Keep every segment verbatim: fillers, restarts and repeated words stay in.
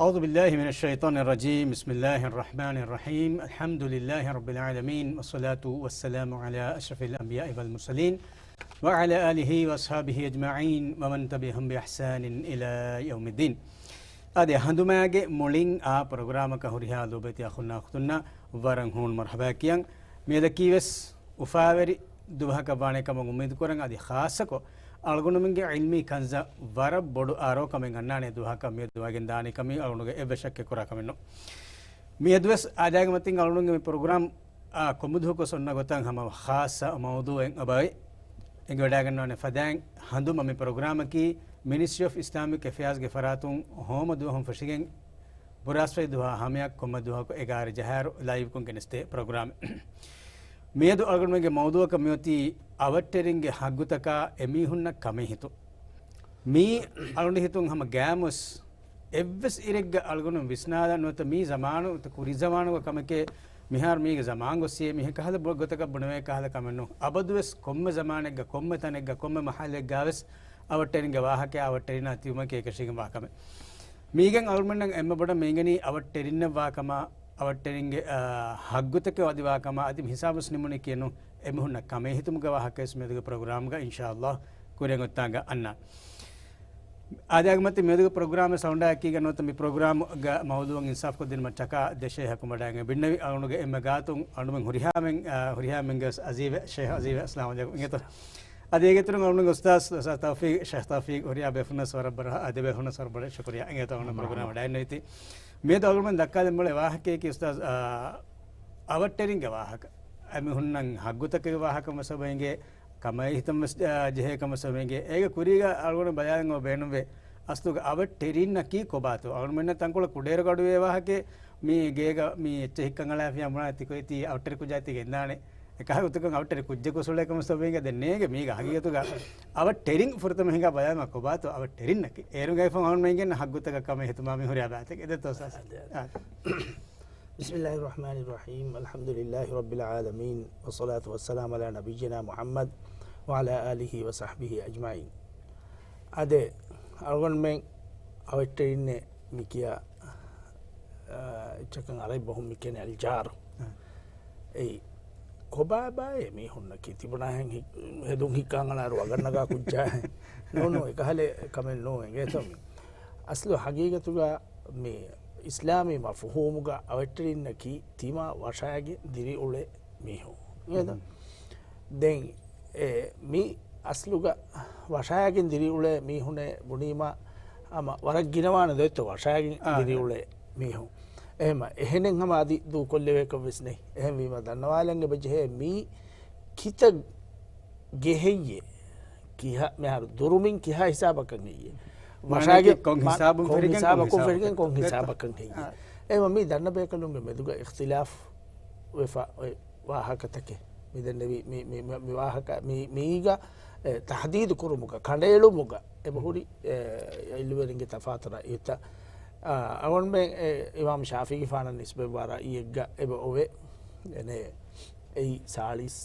أعوذ بالله من الشيطان الرجيم. بسم الله الرحمن الرحيم. الحمد لله رب العالمين، والصلاة والسلام على أشرف الأنبياء والمرسلين، وعلى آله وأصحابه أجمعين، ومن تبعهم بإحسان إلى يوم الدين. އާދެ، ހަނދުމާގެ މުޅިން އާ ޕްރޮގްރާމަކަށް ހުރިހާ ލޯބިވެތި އަޚުންނާ އުޚްތުންނަށް ވަރަށް ހޫނު މަރްޙަބާ ކިޔަން. މިއަދަކީވެސް އުފާވެރި ދުވަހަކަށް ވާނެ ކަމަށް އުއްމީދު ކުރަން، އަދި ޚާއްޞަކޮށް އަޅުގަނޑުމެންގެ ޢިލްމީ ކަންޒަށް ވަރަށް ބޮޑު އާރޯ ކަމެއް އަންނާނެ ދުވަހަކަށް މިއަދު ވާގެން ދާނެ ކަމީ އަޅުގަނޑުގެ އެއްވެސް ޝައްކެއް ކުރާ ކަމެއް ނޫން. މިއަދުވެސް އާދައިގެ މަތިން އަޅުގަނޑުގެ މި ޕްރޮގްރާމް އާ، ކޮންމެ ދުވަހަކުވެސް އޮންނަ ގޮތަށް ހަމަ ޚާއްޞަ މައުޟޫޢެއް އެބައޮތް. އެނގިވަޑައިގަންނަވާނެ ފަދައިން ހަނދުމަ މި ޕްރޮގްރާމަކީ މިނިސްޓްރީ އޮފް އިސްލާމިކް އެފެއާޒްގެ ފަރާތުން ހޯމަ ދުވަހުން ފެށިގެން ބުރާސްފަތި ދުވަހާ ހަމަޔަށް ކޮންމެ ދުވަހަކު އެގާރަ ޖަހާއިރު ލައިވްކޮށް ގެނެސްދޭ ޕްރޮގްރާމެއް. މިއަދު އަޅުގަނޑުމެންގެ މައުޟޫޢަކަށް މިއޮތީ އަވަށްޓެރިންގެ ހައްގުތަކާ އެމީހުންނަށް ކަމެއް ހިތުން. މީ އަޅުގަނޑު ހިތުން ހަމަ ގައިމުވެސް އެއްވެސް އިރެއްގަ އަޅުގަނޑު ވިސްނާލަން ނުވަތަ މީ ޒަމާނު ނުވަތަ ކުރީ ޒަމާނުގަ ކަމެކޭ، މިހާރު މީގެ ޒަމާން ގޮއްސިއޭ، މިހެން ކަހަލަ ބޮ-، ގޮތަކަށް ބުނެވޭ ކަހަލަ ކަމެއް ނޫން. އަބަދުވެސް ކޮންމެ ޒަމާނެއްގަ، ކޮންމެ ތަނެއްގަ، ކޮންމެ މަހައްލެއްގަވެސް އަވަށްޓެރިންގެ ވާހަކައާ އަވަށްޓެރިންނާ ތިބުމަކީ އެކަށީގެންވާ ކަމެއް. މީގެން އަޅުގަނޑަށް އެންމެ ބޮޑަށް މި އިނގެނީ އަވަށްޓެރިންނެއްވާ ކަމަށް، އަވަށްޓެރިންގެ، އާ، ހައްގުތަކެއް އަދިވާ ކަމަށް. އަދި ހިސާބުވެސް ނިމުނީ ކިޔެއްނު. އެމީހުންނަށް ކަމެއް ހިތުމުގެ ވާހަކަވެސް މިއަދުގެ ޕްރޮގްރާމްގަ އިންޝާﷲ ކުރިއަށް އޮތްތާނގަ އަންނާނެ. އާދައިގެ މަތިން މިއަދުގެ ޕްރޮގްރާމެއް ސައުންޑާއެކީގަ ނުވަތަ މި ޕްރޮގްރާމްގެ މައުޟޫޢަށް އިންސާފްކޮށްދިނުމަށް ޓަކާ ދެ ޝޭޚަކު ވަޑައިގެން ބިންނެވި އަޅުގަނޑުގެ އެންމެ ގާތުން އަޅުގަނޑުމެން ހުރިހާމެން، އާ، ހުރިހާމެންގެ ވެސް އަޒީޒެއް ޝޭޚް އަޒީޒެއް އައްސަލާމު ޢަލައިކުމް އިނގޭތޯ. އަދި އޭގެ އިތުރުން އަޅުގަނޑުގެ އުސްތާޛް، އުސްތާޛް ތައުފީޤް، ޝޭޚް ތައުފީޤް ހުރިހާ ބޭފުޅުންނަށް ވަރަށް ބޮޑަށް އަދި ބޭފުޅުންނަށް ވަރަށް ބޮޑަށް ޝުކުރިއްޔާ އިނގޭތޯ އަޅުގަނޑު ޕްރޮގްރާމް ވަޑައިގެންނެވީތީ. މިއަދު އަޅުގަނޑުމެން ދައްކާލަން އުޅޭ ވާހަކައަކީ އުސްތާޛް، އާ، އަވަށްޓެރިންގެ ވާހަކަ. އެމީހުންނަށް ހައްގުތަކެއް ވާހަކަ މަސަބައިނގޭ، ކަމަށް ހިތަން ވެސް، އާ، ޖެހޭ ކަމަށް ސަމޭގެ. އޭގެ ކުރީގަ އަޅުގަނޑު ބަލާލަން އޮވެ ބޭނުންވޭ، އަސްލުގަ އަވަށްޓެރިންނަކީ ކޮބާތޯ؟ އަޅުގަނޑުމެންނަށް ތަންކޮޅެއް ކުޑައިރުގަ އަޑުއިވޭ ވާހަކައެއް، މީ ގޭގަ މީ އެއްޗެއް ހިއްކަން އަޅާފިޔާ ބުނާ ތިކޮއި ތީ އަވަށްޓެރި ކުއްޖާ ތި ގެންދާނެ. އެކަހަލަ ގޮތަކަށް އަވަށްޓެރި ކުއްޖަކު އުސޫލެއް ކަމަށް ސަމޭގެ ދެން ނޭގެ މީގަ ހަގީގަތުގަ އަވަށްޓެރިން ފުރަތަމަ ހިނގާ ބަލާލުމަށް ކޮބާތޯ އަވަށްޓެރިންނަކީ؟ އޭރުގައި ފަހުން އަޅުގަނޑުމެން އިނގޭނެ ހައްގުތަކަށް ކަމެއް ހިތުމާ މި ހުރިހާ ބައިތަކެއް. އެދެއްތޯ އުސްތާޛް؟ އާ. بسم الله الرحمن الرحيم. الحمد لله رب العالمين. والصلاة والسلام على نبينا محمد وعلى آله وصحبه أجمعين. އާދެ، އަޅުގަނޑުމެން އަވަށްޓެރިންނޭ މި ކިޔާ، އާ، އެއްޗަކަށް އަރަބި ބަހުން މި ކިޔަނީ އަލްޖާރު. އާ. އެއީ، ކޮބާބާއޭ މީހުންނަކީ ތިބުނާހެން ހި-، ހެދުން ހިއްކާން އަޅާއިރު ވަގަށް ނަގާ ކުއްޖާ. ނޫނު، އެކަހަލަ ކަމެއް ނޫން އިނގޭތޯ މީ. އަސްލު ހަގީގަތުގަ މި އިސްލާމީ މަފުހޫމުގަ އަވަށްޓެރިންނަކީ ތިމާ ވަށާގެން ދިރިއުޅޭ މީހުން. އިނގޭތަ؟ މް. ދެން އެ މި އަސްލުގަ ވަށާގެން ދިރިއުޅޭ މީހުނެއް ބުނީމަ ހަމަ ވަރަށް ގިނަވާނެ ދޯތޯ ވަށާގެން އާ، ދިރިއުޅޭ މީހުން. އެހެމަ، އެހެނެއް ހަމަ އަދި ދޫކޮށްލެވޭކަށް ވެސް ނެތް. އެހެންވީމަ ދަންނަވާލަން އެބަޖެހޭ މީ ކިތައް ގެ ހެއްޔޭ؟ ކިހާ، މިހާރު ދުރުމިން ކިހާ ހިސާބަކަށް ހެއްޔޭ؟ މާނައަކީ ވަށާގެ ކޮން މަ-، ހިސާބުން ކޮން ފެށިގެން ހިސާބަކުން ކޮން ފެށިގެން ހިސާބަކަށް. ކޮން ހިސާބަކަށް ހެއްޔޭ؟ އާ. އެމަ މީ ދަންނަ ބޭކަލުންގެ މެދުގަ އިޚްތިލާފް ވެފަ އޮތް ވާހަކަތަކެއް. މި ދެންނެވި މި، މި، މި، މި ވާހަކަ މި، މީގަ، އެ، ތަހްދީދު ކުރުމުގަ، ކަނޑައެޅުމުގަ އެބަހުރި، އެ، އިލްމުވެރިންގެ ތަފާތު ރައްޔުތައް. އާ، އަޅުގަނޑުމެން، އެ، އިމާމް ޝާފިޢީ ފާނަށް ނިސްބަތްވާ ރައްޔެއްގަ އެބަ އޮވޭ. އެނެ، އެއީ ސާޅީސް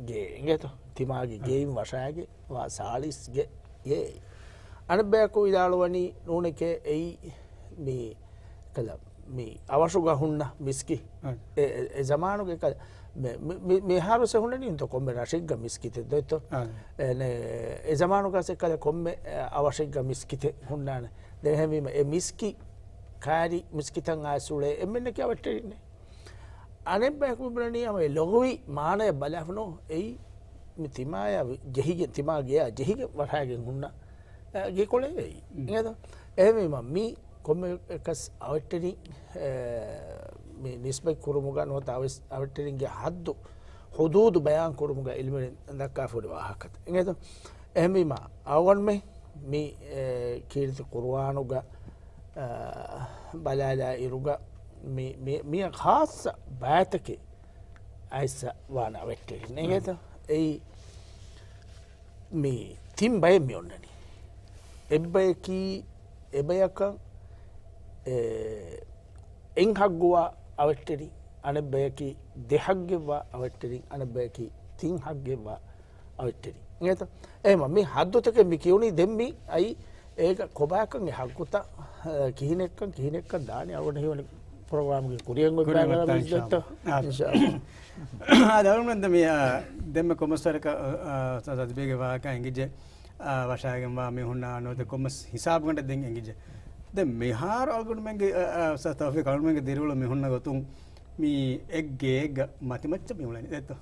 ގޭ އިނގޭތޯ؟ ތިމާގެ އަ. ގެއިން ވަށާގެ ވާ ސާޅީސް ގެ އެއީ. އަނެއްބަޔަކު ވިދާޅުވަނީ ނޫނެކޭ އެއީ މި ކަލަ މި އަވަށުގަ ހުންނަ މިސްކިތް. އަ. އެ، އެ، އެ ޒަމާނުގެ ކަލަ މެ-، މި-، މި-، މިހާރު ސެ ހުންނަނީ ތޯ ކޮންމެ ރަށެއްގަ މިސްކިތެއް ދޯތޯ؟ އަ. އެ، ނެ-، އެ ޒަމާނުގަ ސެ ކަލަ ކޮންމެ، އެ، އަވަށެއްގަ މިސްކިތެއް ހުންނާނެ. ދެން އެހެންވީމަ އެ މިސްކިތް ކާރި މިސްކިތަށް އައިސް އުޅޭ އެންމެންނަކީ އަވަށްޓެރިންނޭ. އަނެއްބަޔަކު ބުނަނީ ހަމަ އެ ލޮގުވި މާނަޔަށް ބަލާފަ ނޫން އެއީ މި ތިމާޔާ ވި-، ޖެހިގެން، ތިމާ ގެޔާ ޖެހިގެން ވަށާގެން ހުންނަ، އެ، ގެކޮޅެއް އެއީ. މް. އިނގޭތަ؟ އެހެންވީމަ މި ކޮންމެއަކަސް އަވަށްޓެރިން، އެ، މި ނިސްބަތް ކުރުމުގަ ނުވަތަ އަވެސް އަވަށްޓެރިންގެ ހައްދު ހުދޫދު ބަޔާން ކުރުމުގަ އިލްމުވެރިން ދައްކާފަ ހުރި ވާހަކަތައް. އިނގޭތަ؟ އެހެންވީމަ އަޅުގަނޑުމެން މި، އެ، ކީރިތި ޤުރުއާނުގަ، އަ، ބަލާލާ އިރުގަ މި، މި، މިއަށް ޚާއްޞަ ބައިތަކެއް އައިސް ވާނެ އަވަށްޓެރިން. އިނގޭތަ؟ އެއީ މި ތިން ބައެއް މި އޮންނަނީ. އެއްބަޔަކީ އެބަޔަކަށް، އެ، އެއް ހައްގުވާ އަވަށްޓެރިން، އަނެއްބަޔަކީ ދެ ހައްގެއްވާ އަވަށްޓެރިން، އަނެއްބަޔަކީ ތިން ހައްގެއްވާ އަވަށްޓެރިން. އިނގޭތަ؟ އެހެމަ މި ހައްދުތަކެއް މި ކިޔުނީ ދެން މި އައި އޭގަ ކޮބާކަން އެ ހައްގުތައް، އަ، ކިހިނެއްކަން، ކިހިނެއްކަން ދާނީ އަޅުގަނޑު ހީވަނީ ޕްރޮގްރާމްގެ ކުރިއަށް ކުރިއަށް އޮތް ވައްތާ، ބާގާ އިންޝާ އައްލާ. އިންޝާ އައްލާ. އާ، ދަރުމަންދަ މި، އާ، ދެންމެ ކޮމަސް ވަރަކަށް، އާ، އާ، އުސްތާޛް އަދިބޭގެ ވާހަކަ އެނގިއްޖެ، އާ، ވަށާގެންވާ މީހުންނާ ނުވަތަ ކޮމަސް ހިސާބުގަނޑެއް ދެން އެނގިއްޖެ. ދެން މިހާރު އަޅުގަނޑުމެންގެ، އާ، އާ، އުސްތާޛް ތައުފީޤް އަޅުގަނޑުމެންގެ ދިރިއުޅުން މިހުންނަ ގޮތުން މި އެއްގޭގަ މަތިމައްޗަށް މި އުޅެނީ ދެއްތޯ.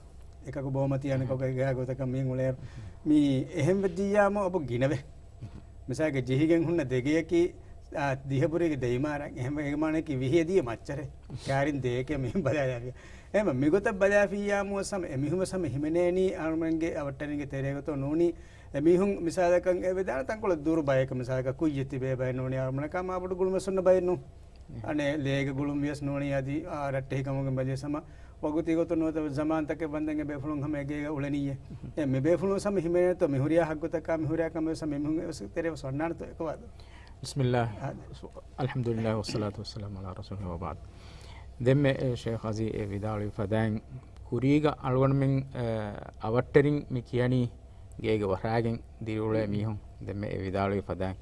އެކަކު ބޯމަތި އަނެކަކު އެގާ ގޮތަކަށް މި އުޅޭ. މި އެހެން ވެއްޖިއްޔާމު އަބު ގިނަވޭ. މިސާލަކަށް ޖެހިގެން ހުންނަ ދެގެޔަކީ، އާ، ދިހަ ބުރީގެ ދެ އިމާރާތް. އެހެންވެ އޭގެ މާނައަކީ ވިހި އެދިޔަ މައްޗަށޭ. ކާރިން ދެޔަކޭ މިހެން ބަލާލާފިޔާ. އެހެންވެ މިގޮތަށް ބަލާފިއްޔާމު ވެސް ހަމަ އެމީހުން ވެސް ހަމަ ހިމެނޭނީ އަޅުމެންގެ އަވަށްޓެރިންގެ ތެރޭގަތޯ ނޫނީ. އެމީހުން މިސާލަކަށް އެ ވެދާނެ ތަންކޮޅެއް ދުރު ބަޔަކަށް މިސާލަކަށް ކުއްޔަށް ތިބޭ ބައެއް ނޫނީ އަޅުމެންނަކާ މާބޮޑު ގުޅުމެއް ސުންނަ ބައެއް ނޫން. އަނެއް ލޭގެ ގުޅުން ވިޔަސް ނޫނީ އަދި، އާ، ރައްޓެހިކަމުގެ މަޖިލިސް ހަމަ ވަގުތީ ގޮތުން ނުވަތަ ޒަމާންތަކެއް ވަންދެން އެބޭފުޅުން ހަމަ އެގޭގަ އުޅެނީއޭ. އެ މިބޭފުޅުން ހަމަ ހިމެނޭތޯ މިހުރިޔާ ހައްގުތަކާ މިހުރިޔާ ކަމެއް ވެސް ހަމަ އެމީހުން ވެސް ތެރޭ ވެސް ވަންނާނެތޯ އެކަވާދޯ. ބިސްމިއްލާހް. އާ. އަލްޙަމްދުލިއްލާހް ވައްޞަލާތު ވައްސަލާމު ޢަލާ ރަސޫލިއްލާހް ވަބަޢްދު. ދެންމެ ޝޭޚް އަޒީ އެ ވިދާޅުވި ފަދައިން ކުރީގަ އަޅުގަނޑުމެން، އެ، އަވަށްޓެރިން މި ކިޔަނީ ގޭގަ ވަށާގެން ދިރިއުޅޭ މީހުން. ދެންމެ އެ ވިދާޅުވި ފަދައިން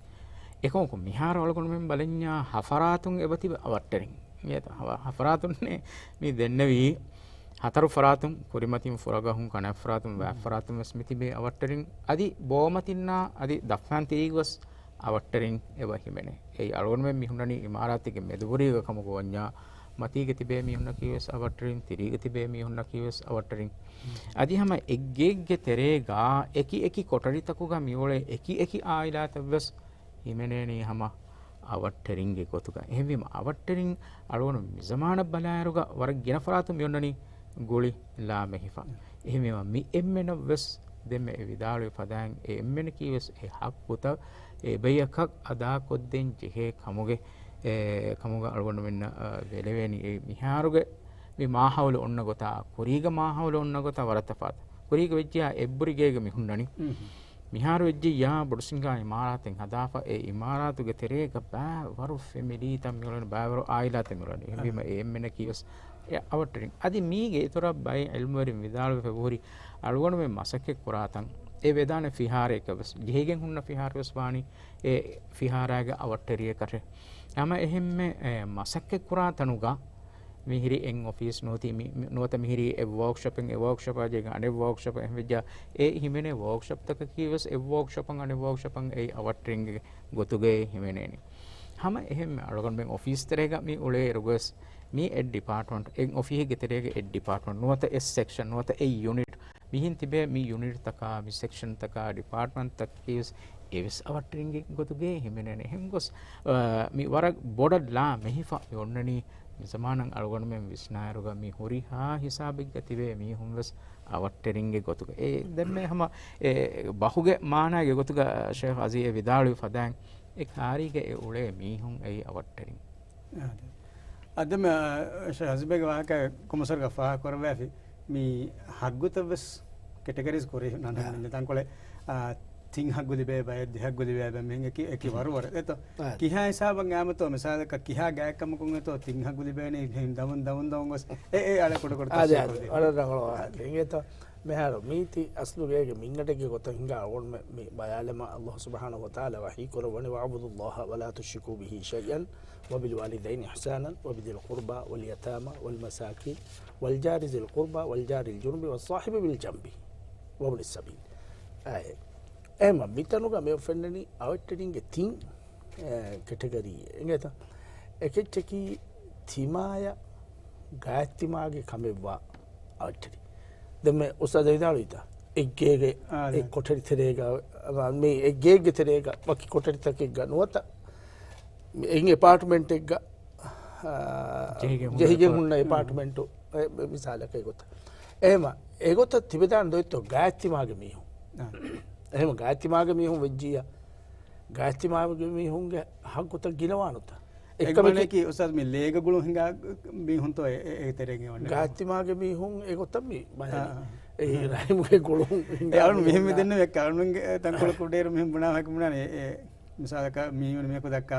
އެކަމަކު މިހާރު އަޅުގަނޑުމެން ބަލަންޏާ ހަފަރާތުން އެބަތިބި އަވަށްޓެރިން. އިނގޭތަ؟ ހަފަ-، ހަފަރާތުންނޭ މި ދެންނެވީ. ހަތަރު ފަރާތުން، ކުރިމަތިން ފުރަގަހުން، ކަނައިފަރާތުން، ވާތްފަރާތުން ވެސް މިތިބޭ އަވަށްޓެރިން. އަދި ބޯމަތިންނާ އަދި ދަފްތަރު ތިރީގަ ވެސް އަވަށްޓެރިން އެބަ ހިމެނޭ. އެއީ އަޅުގަނޑުމެން މި ހުންނަނީ އިމާރާތެއްގެ މެދުވެރީގަ ކަމުގަ ވަންޏާ، މަތީގަ ތިބޭ މީހުންނަކީ ވެސް އަވަށްޓެރިން، ތިރީގަ ތިބޭ މީހުންނަކީ ވެސް އަވަށްޓެރިން. އަދި ހަމަ އެއްގޭގެ ތެރޭގަ އެކި އެކި ކޮޓަރިތަކުގަ މިއުޅޭ އެކި އެކި އާއިލާތައް ވެސް ހިމެނޭނީ ހަމަ އަވަށްޓެރިންގެ ގޮތުގަ. އެހެންވީމަ އަވަށްޓެރިން އަޅުގަނޑު މިޒަމާނަށް ބަލާއިރުގަ ވަރަށް ގިނަ ފަރާތުން މިއޮންނަނީ ގުޅި ލާމެހިފަ. އެހެންވީމަ މި އެންމެނަށް ވެސް ދެންމެ އެ ވިދާޅުވި ފަދައިން އެ އެންމެނަކީ ވެސް އެ ހައްގުތައް އެބަޔަކަށް އަދާކޮށްދޭން ޖެހޭ ކަމުގެ، އެ، ކަމުގަ އަޅުގަނޑުމެންނަށް، އަ، ބެލެވޭނީ. އެ މިހާރުގެ މި މާހައުލު އޮންނަ ގޮތާ ކުރީގެ މާހައުލު އޮންނަ ގޮތާ ވަރަށް ތަފާތު. ކުރީގެ ވެއްޖިއްޔާ އެއްބުރި ގޭގަ މި ހުންނަނީ. މިހާރު ވެއްޖިއްޔާ ބޮޑުސިނގާ އިމާރާތެއް ހަދާފަ، އެ އިމާރާތުގެ ތެރޭގަ ބައިވަރު ފެމިލީތައް މިއުޅެނީ، ބައިވަރު އާއިލާތައް މިއުޅެނީ. އެހެންވީމަ އެ އެންމެނަކީ ވެސް އެ އަވަށްޓެރިން. އަދި މީގެ އިތުރަށް ބައެއް ޢިލްމުވެރިން ވިދާޅުވެފަ ހުރި އަޅުގަނޑުމެން މަސައްކަތް ކުރާތަން އެ ވެދާނެ ފިހާރައަކަށް ވެސް، ޖެހިގެން ހުންނަ ފިހާރަ ވެސް ވާނީ އެ ފިހާރާގެ އަވަށްޓެރިއަކަށޭ. ހަމަ އެހެންމެ، އެ، މަސައްކަތް ކުރާ ތަނުގަ މިހިރީ އެއް އޮފީސް ނޫނީ، މި-، މި-، ނުވަތަ މިހިރީ އެއް ވޯކްޝޮޕެއް، އެ ވޯކްޝޮޕާ ޖެހިގެން އަނެއް ވޯކްޝޮޕަށް އެހެން ވެއްޖާ، އެ ހިމެނޭ ވޯކްޝޮޕްތަކަކީ ވެސް އެއް ވޯކްޝޮޕަށް އަނެއް ވޯކްޝޮޕަށް އެއީ އަވަށްޓެރިންގެ ގޮތުގައޭ ހިމެނޭނީ. ހަމަ އެހެންމެ އަޅުގަނޑުމެން އޮފީސް ތެރޭގަ މި އުޅޭއިރުގަ ވެސް މި އެއް ޑިޕާޓްމަންޓް، އެއް އޮފީހެއްގެ ތެރޭގަ އެއް ޑިޕާޓްމަންޓް ނުވަތަ އެއް ސެކްޝަން ނުވަތަ އެއް ޔުނިޓް، މިހެން ތިބޭ މި ޔުނިޓްތަކާ، މި ސެކްޝަންތަކާ، ޑިޕާޓްމަންޓްތަކަކީ ވެސް އެވެސް އަވަށްޓެރިންގެ ގޮތުގައޭ ހިމެނޭނެ. އެހެން ގޮސް، އާ، މި ވަރަށް ބޮޑަށް ލާ މެހިފަ މި އޮންނަނީ މި ޒަމާނަށް އަޅުގަނޑުމެން ވިސްނާއިރުގަ މި ހުރިހާ ހިސާބެއްގަ ތިބޭ މީހުން ވެސް އަވަށްޓެރިންގެ ގޮތުގަ. އެ ދެންމެ ހަމަ އެ ބަހުގެ މާނާގެ ގޮތުގަ ޝޭޚް އަޒީ އެ ވިދާޅުވި ފަދައިން އެ ކާރީގަ އެ އުޅޭ މީހުން އެއީ އަވަށްޓެރިން. އާ، ދެ. އަ، ދެމެ، އަ، ޝަ-، ހަޒިބޭގެ ވާހަކަ ކޮމަސް ވަރަކަށް ފާހަގަ ކުރައްވާފި. މި ހައްގުތައް ވެސް ކެޓަގަރީޒް ކުރި ނަން އާ. މި ތަންކޮޅެއް، އާ، ތިން ހައްގު ލިބޭ ބައެއް، ދެ ހައްގު ލިބޭ ބައެއް، މިހެން އެކި، އެކި ވަރު ވަރެއް. އެތޯ؟ އާ. ކިހާ ހިސާބަށް އާމަތޯ، މިސާލަކަށް ކިހާ ގާތްކަމަކުން އެތޯ ތިން ހައްގު ލިބޭނީ، ހިން ދަމުން ދަމުން ދަމުން ގޮސް، އެ، އެ އަޅެ ކުޑަ ކުޑަ އާ، ދެ، ތަފްސީލް އަޅެ ކުރެއްވި. އަޅެ ރަނގަޅު ވާހަކަ. އިނގޭތޯ؟ މިހާރު މީތި އަސްލުގޭގެ މިންގަނޑެއްގެ ގޮތަށް ހިނގާ އަޅުގަނޑުމެން މި ބަޔާލަމާ، ﷲ ސުބްޙާނަހޫ ވަތަޢާލާ ވަޙީ ކުރައްވަނީ، "وَاعْبُدُوا اللَّهَ وَلَا تُشْرِكُوا بِهِ شَيْئًا وَبِالْوَالِدَيْنِ إِحْسَانًا وَبِذِي الْقُرْبَىٰ وَالْيَتَامَىٰ وَالْمَسَاكِينَ وَالْجَارِ ذِي الْقُرْبَىٰ وَالْجَارِ الْجُنُبِ وَالصَّاحِبِ بِالْجَنبِ وَابْنِ السَّبِيلِ." އާޔަތް. އެހެންމަ މިތަނުގަ މި ފެންނަނީ އަވަށްޓެރިންގެ ތިން އެ، ކެޓަގަރީ އެނގޭތަ؟ އެކެއްޗަކީ ތިމާޔަށް ގާތްތިމާގެ ކަމެއްވާ އަވަށްޓެރި. ދެންމެ އުސްތާޛް ވިދާޅުވިތަ؟ އެއްގޭގެ އާ، އެއް ދެ. ކޮޓަރި ތެރޭގަ، މި އެއްގޭގެ ތެރޭގަ ވަކި ކޮޓަރިތަކެއްގަ ނުވަތަ އެއް އެޕާޓްމަންޓެއްގަ، އާ، ޖެހިގެން ހުންނަ ޖެހިގެން ކޮޓަރި. ހުންނަ އެޕާޓްމަންޓު، އެ، މި-، މިސާލަކަށް އެގޮތަށް. އެހެމަ، އެގޮތަށް ތިބެދާނެ ދޮއްތޯ ގާތްތިމާގެ މީހުން. އާ. އެހެމަ ގާތްތިމާގެ މީހުން ވެއްޖިއްޔާ، ގާތްތިމާގެ މީހުންގެ ހައްގުތައް ގިނަވާނުތަ؟ އެއްކަމަކީ އެއްކަމަކީ އުސްތާޛް މި ލޭގަ ގުޅުން ހިނގާ މީހުންތޯ އެ، އެ، އެ ތެރޭގެ ވަންނަ؟ ގާތްތިމާގެ މީހުން އެގޮތަށް މި ބަލަނީ. އާ، އާ. އެ ރަހިމުގެ ގުޅުން ހިނގާ އެ އަޅުން މީހުން މީހުން މި ދެންނެވި އެއްކަ އަޅުންގެ ތަންކޮޅަކު އުޑޭރު މިހެން ބުނާ ހަކު ބުނާނެ އެ، އެ މިސާލަކަށް މީހުން މީހަކު ދައްކާ.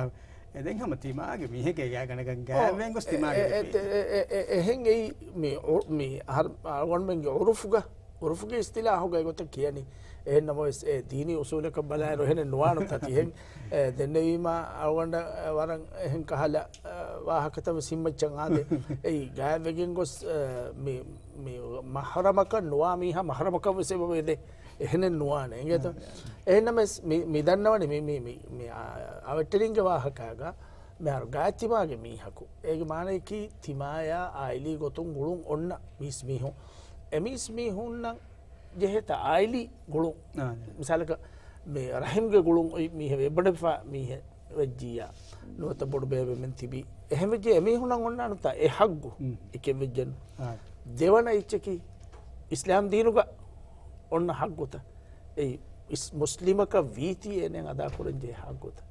އެ ދެން ހަމަ ތިމާގެ މީހެކޭ ގާތްގަނޑަކަށް ގާތްވެން ގޮސް ތިމާގެ އެ، އެ، އެ، އެ، އެ، އެހެން އެއީ މި އު-، މި ހަރު-، އަޅުގަނޑުމެންގެ އުރުފުގަ އުރުފުގެ އިސްތިލާހުގައި ގޮތަށް ކިޔަނީ. އެހެން ނަމަވެސް، އެ ދީނީ އުސޫލަކަށް ބަލާއިރު އެހެނެއް ނުވާނުތަ ތިހެން، އެ، ދެންނެވީމާ އަޅުގަނޑަށް، އެ، ވަރަށް އެހެން ކަހަލަ، އެ، ވާހަކަތައް ވެސް ހިންމައްޗަށް އާދޭ. އެއީ ގާތްވެގެން ގޮސް، އެ، މި، މި މަޙްރަމަކަށް ނުވާ މީހާ މަޙްރަމަކަށް ވެސް އެބަ ވެދޭ. އެހެނެއް ނުވާނެ. އިނގޭތޯ؟ އެހެންނަމަވެސް މި، މި ދަންނަވަނީ މި، މި، މި، މި، އާ، އަވެއްޓެރިންގެ ވާހަކާގަ މިހާރު ގާތްތިމާގެ މީހަކު. އޭގެ މާނަޔަކީ ތިމާޔާ އާއިލީ ގޮތުން ގުޅުން އޮންނަ މީސްމީހުން. އެ މީސްމީހުންނަށް ޖެހޭތަ އާއިލީ ގުޅުން؟ އާ، އާ. މިސާލަކަށް މި ރަޙިމްގެ ގުޅުން އޮތް މީހެއް އެބަޑަވެފާ މީހެއް ވެއްޖިއްޔާ، ނުވަތަ ބޮޑު ބޭބެމެން ތިބީ. އެހެން ވެއްޖެ އެމީހުންނަށް އޮންނާނުތަ އެ ޙައްގު؟ އެކެއް ވެއްޖެނު. އާ. ދެވަނަ އެއްޗަކީ އިސްލާމް ދީނުގަ އޮންނަ ޙައްގުތައް. އެއީ އިސް-، މުސްލިމަކަށް ވީތީ އޭނައަށް އަދާކުރަންޖެހޭ ޙައްގުތައް.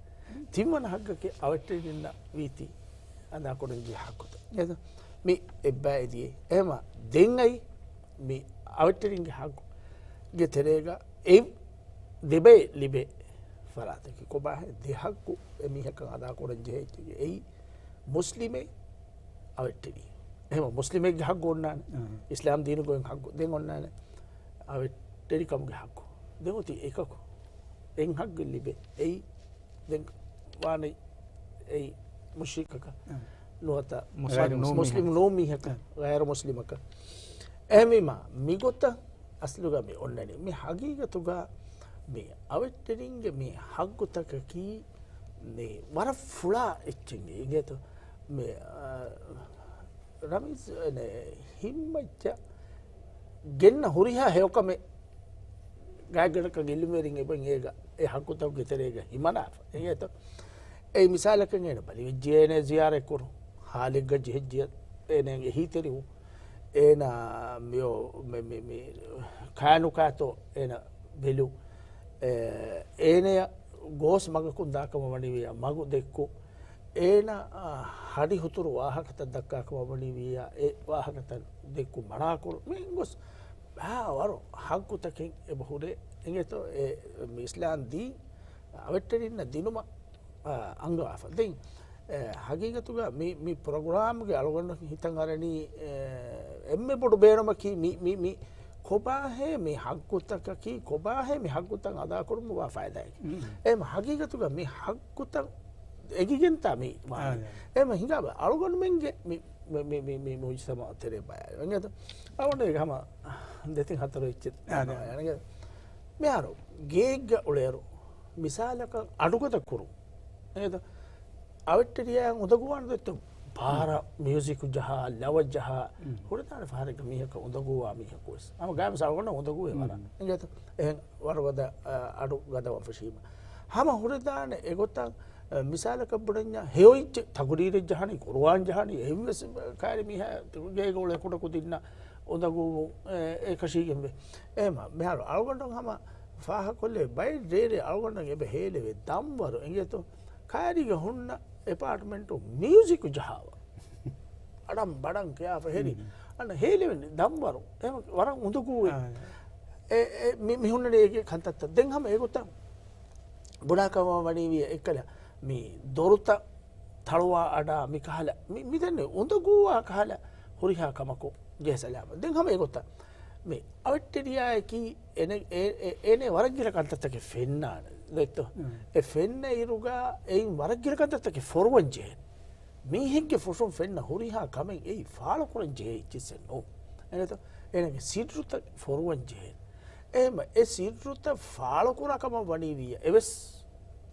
ތިންވަނަ ޙައްގަކީ އަވެއްޓެރިންނަށް ވީތީ އަދާކުރަންޖެހޭ ޙައްގުތައް. އެހެން މި އެއްބައި ދިޔައީ. އެހެމަ ދެން އައި މި އަވެއްޓެރިންގެ ޙައްގުގެ ތެރޭގަ އެ ދެބައި ލިބޭ ފަރާތަކީ ކޮބާހޭ؟ ދެ ޙައްގު އެމީހަކަށް އަދާކުރަން ޖެހޭ އެއީ މުސްލިމެއް އަވެއްޓެރި. އެހެމަ މުސްލިމެއްގެ ޙައްގު އޮންނާނެ. އަހަ. އިސްލާމް ދީނުގައި ޙައްގު ދެން އޮންނާނެ. އަވެއްޓެރިކަމުގެ ޙައްގު. ދެން އޮތީ އެކަކު. އެއް ޙައްގެއް ލިބޭ. އެއީ ދެން ވާނެ އެއީ މުޝްރިކަކަށް އަ. ނުވަތަ މުސްލިމް ޣައިރު ނޫން މުސްލިމް މީހަކަށް. ނޫން މީހަކަށް، އަ. ޣައިރު މުސްލިމަކަށް. އެހެންވީމާ، މިގޮތަށް އަސްލުގަ މި އޮންނަނީ. މި ޙަޤީޤަތުގަ މި އަވެއްޓެރިންގެ މި ޙައްގުތަކަކީ މި ވަރަށް ފުޅާ އެއްޗެއް އިނގޭތޯ. މި، އަ، ރަމީޒް، އެނެ، ހިންމައްޗަށް ގެންނަ ހުރިހާ ހެޔޮކަމެއް ގާތްގަނޑަކަށް އިލްމުވެރިން އެބަ އޭގަ އެ ޙައްގުތަކުގެ ތެރޭގަ ހިމަނާފަ. އެނގޭތަ؟ އެއީ މިސާލަކަށް އޭނަ ބަލިވެއްޖެ އޭނަ ޒިޔާރަތް ކުރުން، ހާލެއްގަ ޖެހިއްޖެ އޭނަގެ އެހީތެރިވުން، އޭނަ މިއޮ-، މި-، މި-، މި-، ކާނުކާތޯ އޭނަ ބެލުން، އޭ، އޭނަޔަށް ގޯސް މަގަކުން ދާކަމަށް ވަނީވިއްޔާ މަގު ދެއްކުން، އޭނަ، އާ، ހަޑި ހުތުރު ވާހަކަތައް ދައްކާކަމަށް ވަނީވިއްޔާ، އެ ވާހަކަތައް ދެއްކުން މަނާކުރުން. މި ގޮސް ވަރު ޙައްގުތަކެއް އެބަ ހުރޭ. އިނގޭތޯ އެ މި އިސްލާމް ދީން އަވެއްޓެރިންނަށް ދިނުމަށް، އާ، އަންގަވާފަ. ދެން، އެ، ޙަޤީޤަތުގަ މި، މި ޕްރޮގްރާމްގެ އަޅުގަނޑު ހިތަށް އަރަނީ، އެ، އެންމެ ބޮޑު ބޭނުމަކީ މި، މި، މި ކޮބާހޭ މި ޙައްގުތަކަކީ، ކޮބާހޭ މި ޙައްގުތައް އަދާކުރުމަށް ވާ ފައިދާއަކީ. އެހެމަ ޙަޤީޤަތުގަ މި ޙައްގުތައް އެގިގެންތާ މި ވާނީ. އާ، އެހެމަ ހިނގާބަ އަޅުގަނޑުމެންގެ މި، މި، މި، މި، މި މުޖްތަމަޢު ތެރޭ ބަޔާ. އެނގޭތަ؟ އަޅުގަނޑު ހަމަ ދެތިން ހަތަރު އެއްޗެއް. އާ، އާ. އެނގޭ. މިހާރު ގޭގަ އުޅޭއިރު، މިސާލަކަށް އަޑުގަދަ ކުރުން. އެނގޭތަ؟ އަވެއްޓެރިޔާއަށް އުނދަގޫވާނެ ދެއްތޯ؟ ބާރަށް މިއުޒިކު ޖަހާ، ލަވަ ޖަހާ، ހުރެދާނެ ފަހަރެއްގަ މީހަކަށް އުނދަގޫވާ މީހަކު ވެސް. ހަމަ ގާތް މިސާލަކަށް އުނދަގޫވޭ ވަރަށް. އެނގޭތަ؟ އެހެން ވަރުގަދަ، އަ، އަޑު ގަދަވަން ފެށީމަ. ހަމަ ހުރެދާނެ އެގޮތަށް، އަ، މިސާލަކަށް ބުނަންޏާ، ހެޔޮއެއްޗެއް ތަޤުރީރެއް ޖަހާނީ، ޤުރުއާން ޖަހާނީ، އެހެންވެސް ކައިރި މީހާ ގޭގަ އުޅޭ ކުޑަކުދިންނަށް އުނދަގޫވުން، އެ، އެކަށީގެންވޭ. އެހެމަ މިހާރު އަޅުގަނޑު ހަމަ ފާހަކޮށްލެވޭ ބައެއް ރޭރޭ އަޅުގަނޑަށް އެބަ ހޭލެވޭ ދަންވަރު އެނގޭތޯ؟ ކައިރީގަ ހުންނަ އެޕާޓްމަންޓު މިއުޒިކު ޖަހާފަ. އަޑަން ބަޑަން ކިޔާފަ ހެރި. އަންނަ ހޭލެވެނީ ދަންވަރު. އެހެމަ ވަރަށް އުނދަގޫވޭ. އާ. އެ، އެ، މި، މި ހުންނަނީ އޭގެ ކަންތައްތައް. ދެން ހަމަ އެގޮތަށް ބުނާކަމަށް ވަނީވިޔަ އެއްކަލަ މި ދޮރުތައް ތަޅުވާ އަޑާ މި ކަހަލަ މި، މި ދެން އުނދަގޫވާ ކަހަލަ ހުރިހާ ކަމަކު ޖެހޭ ސަލާމަ. ދެން ހަމަ އެގޮތަށް މި އަވެއްޓެރިޔާއަކީ އޭނަ، އޭ، އޭ، އޭނަ ވަރަށް ގިނަ ކަންތައްތަކެއް ފެންނާނެ. ދެއްތޯ؟ އެ ފެންނަ އިރުގަ އެއިން ވަރަށް ގިނަ ކަންތައްތަކެއް ފޮރުވަން ޖެހޭ. މީހެއްގެ ފުށުން ފެންނަ ހުރިހާ ކަމެއް އެއީ ފާޅުކުރަން ޖެހޭ އެއްޗިއްސެއް ނޫން. އެނގޭތޯ؟ އޭނަގެ ސިއްރުތައް ފޮރުވަން ޖެހޭ. އެހެމަ އެ ސިއްރުތައް ފާޅުކުރާ ކަމަށް ވަނީވިއްޔާ އެވެސް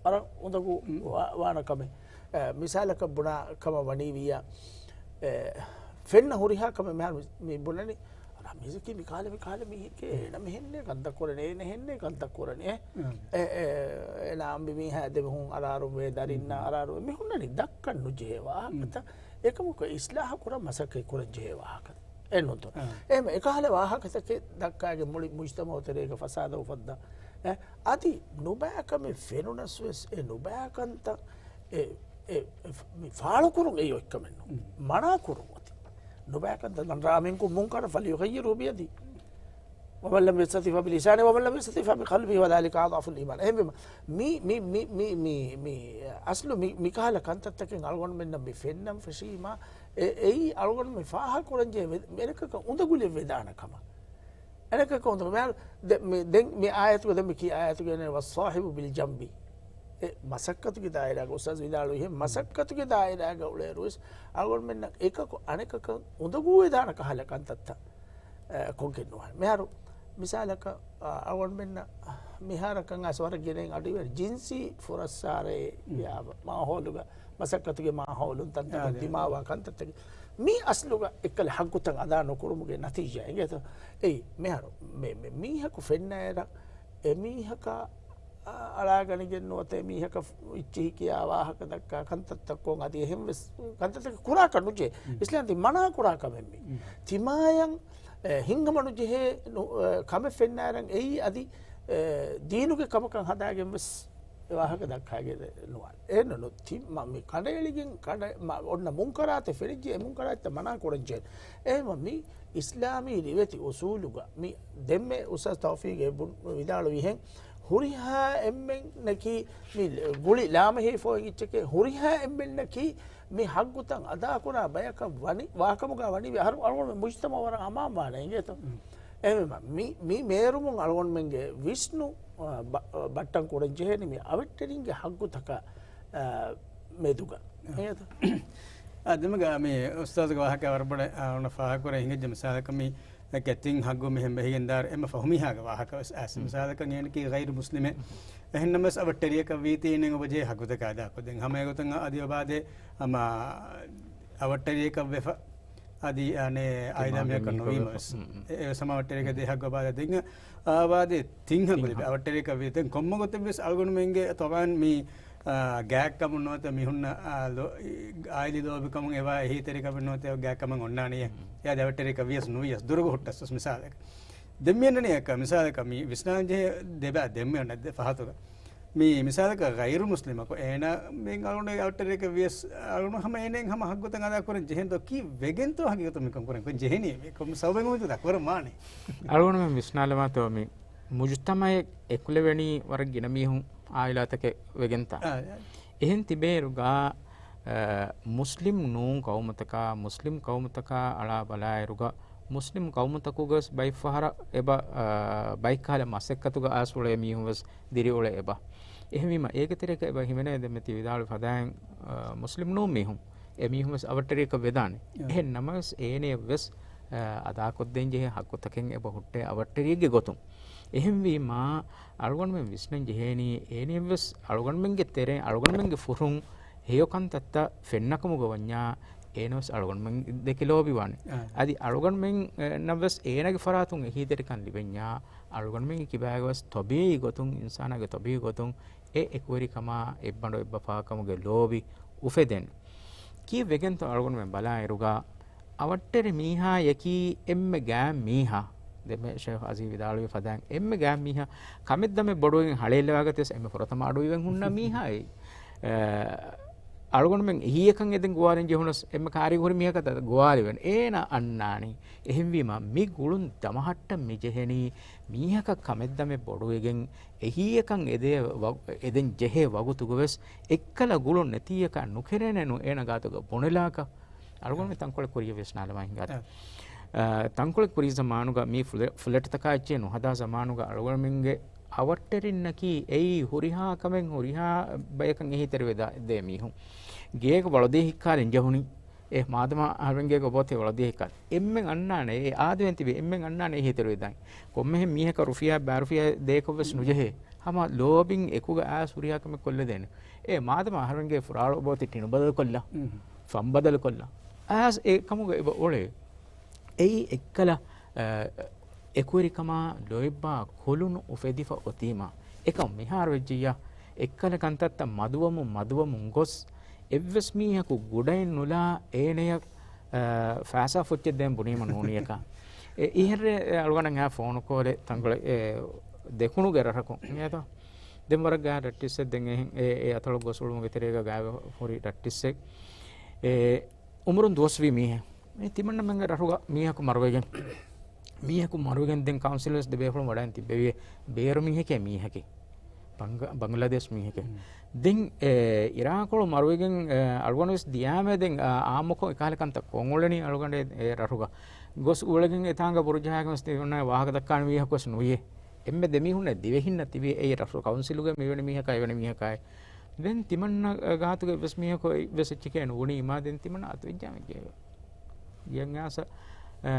ވަރަށް އުނދަގޫ ވާ، ވާނަ ކަމެއް. އެ، މިސާލަކަށް ބުނާ ކަމަށް ވަނީވިއްޔާ، އެ، ފެންނަ ހުރިހާ ކަމެއް މިހާރު މި، މި ބުނަނީ، ރަމީޒަކީ މި ކަހަލަ، މި ކަހަލަ މީހެކޭ، އޭނަ މިހެންނޭ ކަންތައް ކުރަނީ، އޭނަ ހެންނޭ ކަންތައް ކުރަނީ، އެ، އެ، އެ، އޭނަ އަނބިމީހާ ދެމެހުން އަރާރުވޭ، ދަރިންނާ އަރާރުވޭ، މި ހުންނަނީ ދައްކަން ނުޖެހޭ ވާހަކަތައް. އެކަމަކު އިސްލާހު ކުރަން މަސައްކަތް ކުރަން ޖެހޭ ވާހަކަ. އެއްނުތޯ؟ އެހެމަ އެކަހަލަ ވާހަކަތަކެއް ދައްކާގެން މުޅި މުޖްތަމަޢު ތެރޭގަ ފަސާދަ އުފައްދާ. އެ، އަދި ނުބައިކަމެއް ފެނުނަސް ވެސް އެ ނުބައިކަންތައް އެ، އެ، އެ، މި ފާޅުކުރުން އެއީ އޮތްކަމެއް ނޫން. މަނާކުރުން އޮތީ. ނުބައިކަންތައް، من رأى منكم منكرا فليغيره بيده. ومن لم يستطع فبلسانه ومن لم يستطع فبقلبه وذلك أضعف الإيمان. އެހެންވީމަ، މި، މި، މި، މި، މި، މި އަސްލު މި، މިކަހަލަ ކަންތައްތަކެއް އަޅުގަނޑުމެންނަށް މި ފެންނަން ފެށީމަ، އެ، އެއީ އަޅުގަނޑުމެން ފާހަގަކުރަންޖެހޭ ވެ-، އެރެކަކަށް އުނދަގުލެއް ވެދާނެ ކަމަށް. އަނެކަކަށް އުނދަގޫ. މިހާރު ދެ-، މި-، ދެން މި އާޔަތުގަ ދެން މި ކީ އާޔަތުގަ އެން ވައްސާހިބު ބިލް ޖަންބި. އެ މަސައްކަތުގެ ދާއިރާގަ އުސްތާޛު ވިދާޅުވިހެން މަސައްކަތުގެ ދާއިރާގަ އުޅޭއިރުވެސް އަޅުގަނޑުމެންނަށް އެކަކު އަނެކަކަށް އުނދަގޫވެދާނެ ކަހަލަ ކަންތައްތައް، އެ، ކޮށްގެން ނުވާނެ. މިހާރު މިސާލަކަށް، އަ، އަޅުގަނޑުމެންނަށް މިހާރަކަށް އައިސް ވަރަށް ގިނައިން އަޑުއިވޭނެ ޖިންސީ ފުރައްސާރައެއް މާހައުލުގަ، މަސައްކަތުގެ މާހައުލުން ތަންތަނުން ދިމާވާ ކަންތައްތަކެއް. މި އަސްލުގަ އެއްކަލަ ހައްގުތައް އަދާ ނުކުރުމުގެ ނަތީޖާ އިނގޭތޯ؟ އެއީ މިހާރު މި-، މި-، މީހަކު ފެންނައިރަށް އެމީހަކާ، އަ-، އަޅާގަނެގެން ނުވަތަ އެމީހަކަށް އިއްޗިހި ކިޔާ ވާހަކަ ދައްކާ ކަންތައްތައް ކޮށް އަދި އެހެން ވެސް ކަންތައްތަކެއް ކުރާކަށް ނުޖެހޭ. އިސްލާމް ދީން މަނާ ކުރާ ކަމެއް މީ. ތިމާޔަށް، އެ، ހިތްހަމަނުޖެހޭ ނު-، އެ، ކަމެއް ފެންނައިރަށް އެއީ އަދި، އެ، ދީނުގެ ކަމަކަށް ހަދާގެން ވެސް ވާހަކަ ދައްކާގެ ނުވާނެ. އެހެންނު ތި-، މަ-، މި ކަނޑައެޅިގެން ކަނޑަ-، މަ-، އޮންނަ މުންކަރާތެއް ފެނިއްޖެ، އެ މުންކަރާތްތައް މަނާ ކުރަންޖެހޭނެ. އެހެންވީމަ މި އިސްލާމީ ރިވެތި އުސޫލުގަ މި ދެންމެ އުސްތާޛު ތައުފީގެ ބުން-، ވިދާޅުވިހެން ހުރިހާ އެންމެންނަކީ މި ގުޅި ލާމެހިފޯއިން އިއްޗެކޭ، ހުރިހާ އެންމެންނަކީ މި ހައްގުތައް އަދާކުރާ ބަޔަކަށް ވަނި-، ވާކަމުގަ ވަނީ އަހަރު-، އަޅުގަނޑު މުޖްތަމަޢު ވަރަށް އަމާންވާނެ އިނގޭތޯ؟ އެހެންވީމަ މި، މި މޭރުމުން އަޅުގަނޑުމެންގެ ވިސްނު، އަ، ބަ-، ބައްޓަން ކުރަން ޖެހޭނީ މި އަވަށްޓެރިންގެ ހައްގުތަކާ، އަ، މެދުގަ. އަ. އިނގޭތޯ؟ އާ، ދެމެގަ މި އުސްތާޒުގެ ވާހަކަ ވަރަށް ބޮޑަށް، އާ، އޮންނަ ފާހަގަކުރެ ހިނގައްޖެ މިސާލަކަށް މި އެކެތިން ހައްގު މިހެން ބެހިގެން ދާއިރު އެންމެ ފަހު މީހާގެ ވާހަކަ ވެސް އައިސް. މިސާލަކަށް އޭނަކީ ޣައިރު މުސްލިމެއް. އެހެންނަމަވެސް އަވަށްޓެރިޔަކަށް ވީތީ އޭނަ އޮބަޖެހޭ ހައްގުތަކާ އަދާކޮށްދޭން. ހަމަ އެގޮތުން އަދި އޮބާދޭ ހަމަ އަވަށްޓެރިޔަކަށް ވެފަ. އަދި އަނެއް އާއިލާ މީހަކަށް ނުވީމަވެސް. އެ، އެ ސަމާ އަވަށްޓެރިޔަކަށް ދޭ ހައްގު އަބާދަ ދެން އަބާދެ ތިން ހައްގު ލިބޭ. އަވަށްޓެރިޔަކަށް ވީ ދެން ކޮންމެ ގޮތެއް ވެސް އަޅުގަނޑުމެންގެ ތޮބާން މި، އާ، ގާތްކަމުން ނުވަތަ މި ހުންނަ، އާ، ލޯ-، އާއިލީ ލޯބިކަމުން އެބަ އެހީތެރިކަމެއް ނުވަތަ ގާތްކަމެއް އޮންނާނީ. އެ އަދި އަވަށްޓެރިޔަކަށް ވިޔަސް ނުވިޔަސް ދުރުގަ ހުއްޓަސް ވެސް މިސާލެއް. ދެން މި އަންނަނީ އެކަ މިސާލަކަށް މި ވިސްނާން ޖެހޭ ދެބަ ދެން މި އަންނަ ދެ ފަހަތުގަ. މި މިސާލަކަށް ޣައިރު މުސްލިމަކު އޭނާ މި އަޅުގަނޑު އަވަށްޓެރިޔަކަށް ވިޔަސް އަޅުގަނޑު ހަމަ އޭނައަށް ހަމަ ހައްގުތައް އަދާ ކުރަން ޖެހެން ދޯ؟ ކީއްވެގެންތޯ ހަގީގަތު މިކަން ކުރަން؟ ކޮން ޖެހެނީ މި؟ ކޮން ސަބަބެއް އޮތްތޯ ދަ ކުރަން ވާނީ؟ އަޅުގަނޑުމެން ވިސްނާލަމާތޯ މި މުޖުތަމަޢެއް އެކުލެވެނީ ވަރަށް ގިނަ މީހުން އާއިލާތަކެއް ވެގެންތާ؟ އާ، އާ. އެހެން ތިބޭއިރުގަ، އަ، މުސްލިމް ނޫން ޤައުމުތަކާ، މުސްލިމް ޤައުމުތަކާ އަޅާ ބަލާއިރުގަ، މުސްލިމް ޤައުމުތަކުގަވެސް ބައެއްފަހަރަށް އެބަ، އަ، ބައެއްކަހަލަ މަސައްކަތުގަ އައިސް އުޅޭ މީހުން ވެސް ދިރިއުޅޭ އެބަ. އެހެންވީމަ، އޭގެ ތެރެއަކަށް އެބަ ހިމެނޭ ދެންމެ ތި ވިދާޅުވި ފަދައިން، އަ، މުސްލިމް ނޫން މީހުން، އެ މީހުން ވެސް އަވަށްޓެރިޔަކަށް ވެދާނެ. އެހެން ނަމަވެސް، އޭނެއަށް ވެސް، އަ، އަދާކޮށްދޭން ޖެހޭ ހައްގުތަކެއް އެބަ ހުއްޓޭ އަވަށްޓެރިއެއްގެ ގޮތުން. އެހެންވީމާ، އަޅުގަނޑުމެން ވިސްނަން ޖެހޭނީ، އޭނެއަށް ވެސް އަޅުގަނޑުމެންގެ ތެރެއިން، އަޅުގަނޑުމެންގެ ފުރުން ހެޔޮ ކަންތައްތައް ފެންނަކަމުގަ ވަންޏާ، އޭނަ ވެސް އަޅުގަނޑުމެން ދެކެ ލޯބިވާނެ. އާ. އަދި އަޅުގަނޑުމެން، އެ، ނަށް ވެސް އޭނަގެ ފަރާތުން އެހީތެރިކަން ލިބެންޏާ، އަޅުގަނޑުމެންގެ ކިބާގަވެސް ތޮބީޢީ ގޮތުން، އިންސާނާގެ ތޮބީޢީ ގޮތުން އެ އެކުވެރިކަމާ އެއްބަނޑު އެއްބަފާކަމުގެ ލޯބި އުފެދޭނެ. ކީއްވެގެންތޯ އަޅުގަނޑުމެން ބަލާއިރުގަ، އަވަށްޓެރި މީހާޔަކީ އެންމެ ގާތް މީހާ. ދެންމެ ޝޭޚް އަޒީޒް ވިދާޅުވި ފަދައިން، އެންމެ ގާތް މީހާ ކަމެއްދަމެއް ބޮޑުވެގެން ހަޅޭއްލަވާގަތެސް އެންމެ ފުރަތަމަ އަޑުއިވެން ހުންނަ މީހާއޭ. އަ، އަޅުގަނޑުމެން އެހީއަކަށް އެދެން ގޮވާލަން ޖެހުނަސް އެންމެ ކާރި ހުރި މީހަކަށް ގޮވާލެވެން އޭނަ އަންނާނީ. އެހެންވީމަ، މި ގުޅުން ދަމަހައްޓަން މި ޖެހެނީ މީހަކަށް ކަމެއްދަމެއް ބޮޑުވެގެން އެހީއަކަށް އެދޭ ވަ-، އެދެން ޖެހޭ ވަގުތުގަވެސް އެއްކަލަ ގުޅުން ނެތީއަކަށް ނުކެރޭނެ ނު އޭނަ ގާތުގަ ބުނެލާކަށް. އަޅުގަނޑުމެން ތަންކޮޅެއް ކުރިޔަށް ވިސްނާލަމާ ހިނގާތި. އަ، ތަންކޮޅެއް ކުރީ ޒަމާނުގަ މީ ފުލެ-، ފުލެޓްތަކާ އެއްޗެއް ނުހަދާ ޒަމާނުގަ އަޅުގަނޑުމެންގެ އަވަށްޓެރިންނަކީ އެއީ ހުރިހާ ކަމެއް ހުރިހާ ބަޔަކަށް އެހީތެރިވެ ދޭ މީހުން. ގޭގަ ވަޅުދީ ހިއްކާލި އިންޖެހުނީ. އެ މާދަމާ އަހަރެންގޭގަ އޮބޯތި ވަޅުދީ ހިއްކާލި. އެންމެން އަންނާނެ، އެ އާދެވެން ތިބި އެންމެން އަންނާނެ އެހީތެރިވެދާނެ. ކޮންމެހެން މީހަކަށް ރުފިޔާ ބާރުފިޔާ ދޭކޮށްވެސް ނުޖެހޭ. ހަމަ ލޯބިން އެކުގަ އާސް ހުރިހާ ކަމެއް ކޮށްލަދޭނެ. އެ މާދަމާ އަހަރެންގޭ ފުރާޅު އޮބޯތި ޓިނު ބަދަލުކޮށްލާ، ފަން ބަދަލުކޮށްލާ. އާސް އެ ކަމުގަ އެބަ އުޅޭ. އެއީ އެއްކަލަ، އަ، އެކުވެރިކަމާ ލޯތްބާ ކުލުނު އުފެދިފަ އޮތީމާ. އެކަމު މިހާރު ވެއްޖިއްޔާ، އެއްކަލަ ކަންތައްތައް މަދުވަމުން މަދުވަމުން ގޮސް، އެއްވެސް މީހަކު ގުޑައެއް ނުލާ އޭނަޔަށް، އަ، ފައިސާ ފުއްޗެއް ދޭން ބުނީމަ ނޫނިޔަކާ. އެ، އިހެން އަޅުގަނޑަށް އައި ފޯނު ކޯލެއް ތަންކޮޅެއް، އެ، ދެކުނުގެ ރަށަކުން. ދެން ވަރަށް ގާތް ރައްޓިއްސެއް ދެން އެހެން އެ، އެ އަތޮޅު ގޮސް އުޅުމުގެ ތެރޭގަ ގާތް ހުރި ރައްޓިއްސެއް. އެ، އުމުރުން ދުވަސްވީ މީހެއް. މި ތިމަންނަމެންގެ ރަށުގަ މީހަކު މަރުވެގެން، މީހަކު މަރުވެގެން ދެން ކައުންސިލަރސް ދެބޭފުޅުން ވަޑައިން ތިއްބެވި. ބޭރު މީހެކޭ މީހަކީ. ބަންގ-، ބަންގްލަދޭޝް މީހެކޭ. ދެން އެ އިރާޤުޅު މަރުވެގެން އެ އަޅުގަނޑުވެސް ދިޔާމޭ ދެން އާ، އާއްމުކޮށް އެކަހަލަ ކަންތައް ކޮށް އުޅެނީ އަޅުގަނޑެއް އެ ރަށުގަ. ގޮސް އުޅެގެން އެތާނގަ ބުރު ޖަހާގެން ވެސް ތިމަންނަ ވާހަކަ ދައްކާނެ މީހަކު ވެސް ނުވިޔޭ. އެންމެ ދެމީހުންނެއް ދިވެހިންނަށް ތިބި އެއީ ރަށު ކައުންސިލުގެ މިވެނި މީހަކާ އެވެނި މީހަކާއި. ދެން ތިމަންނަ ގާތުގެ އެއްވެސް މީހަކު އެއްވެސް އެއްޗެކޭ ނުވުނީމާ ދެން ތިމަންނަ އަތުވެއްޖާމެއްޖެ. ގިޔަން އާސަ، އަ،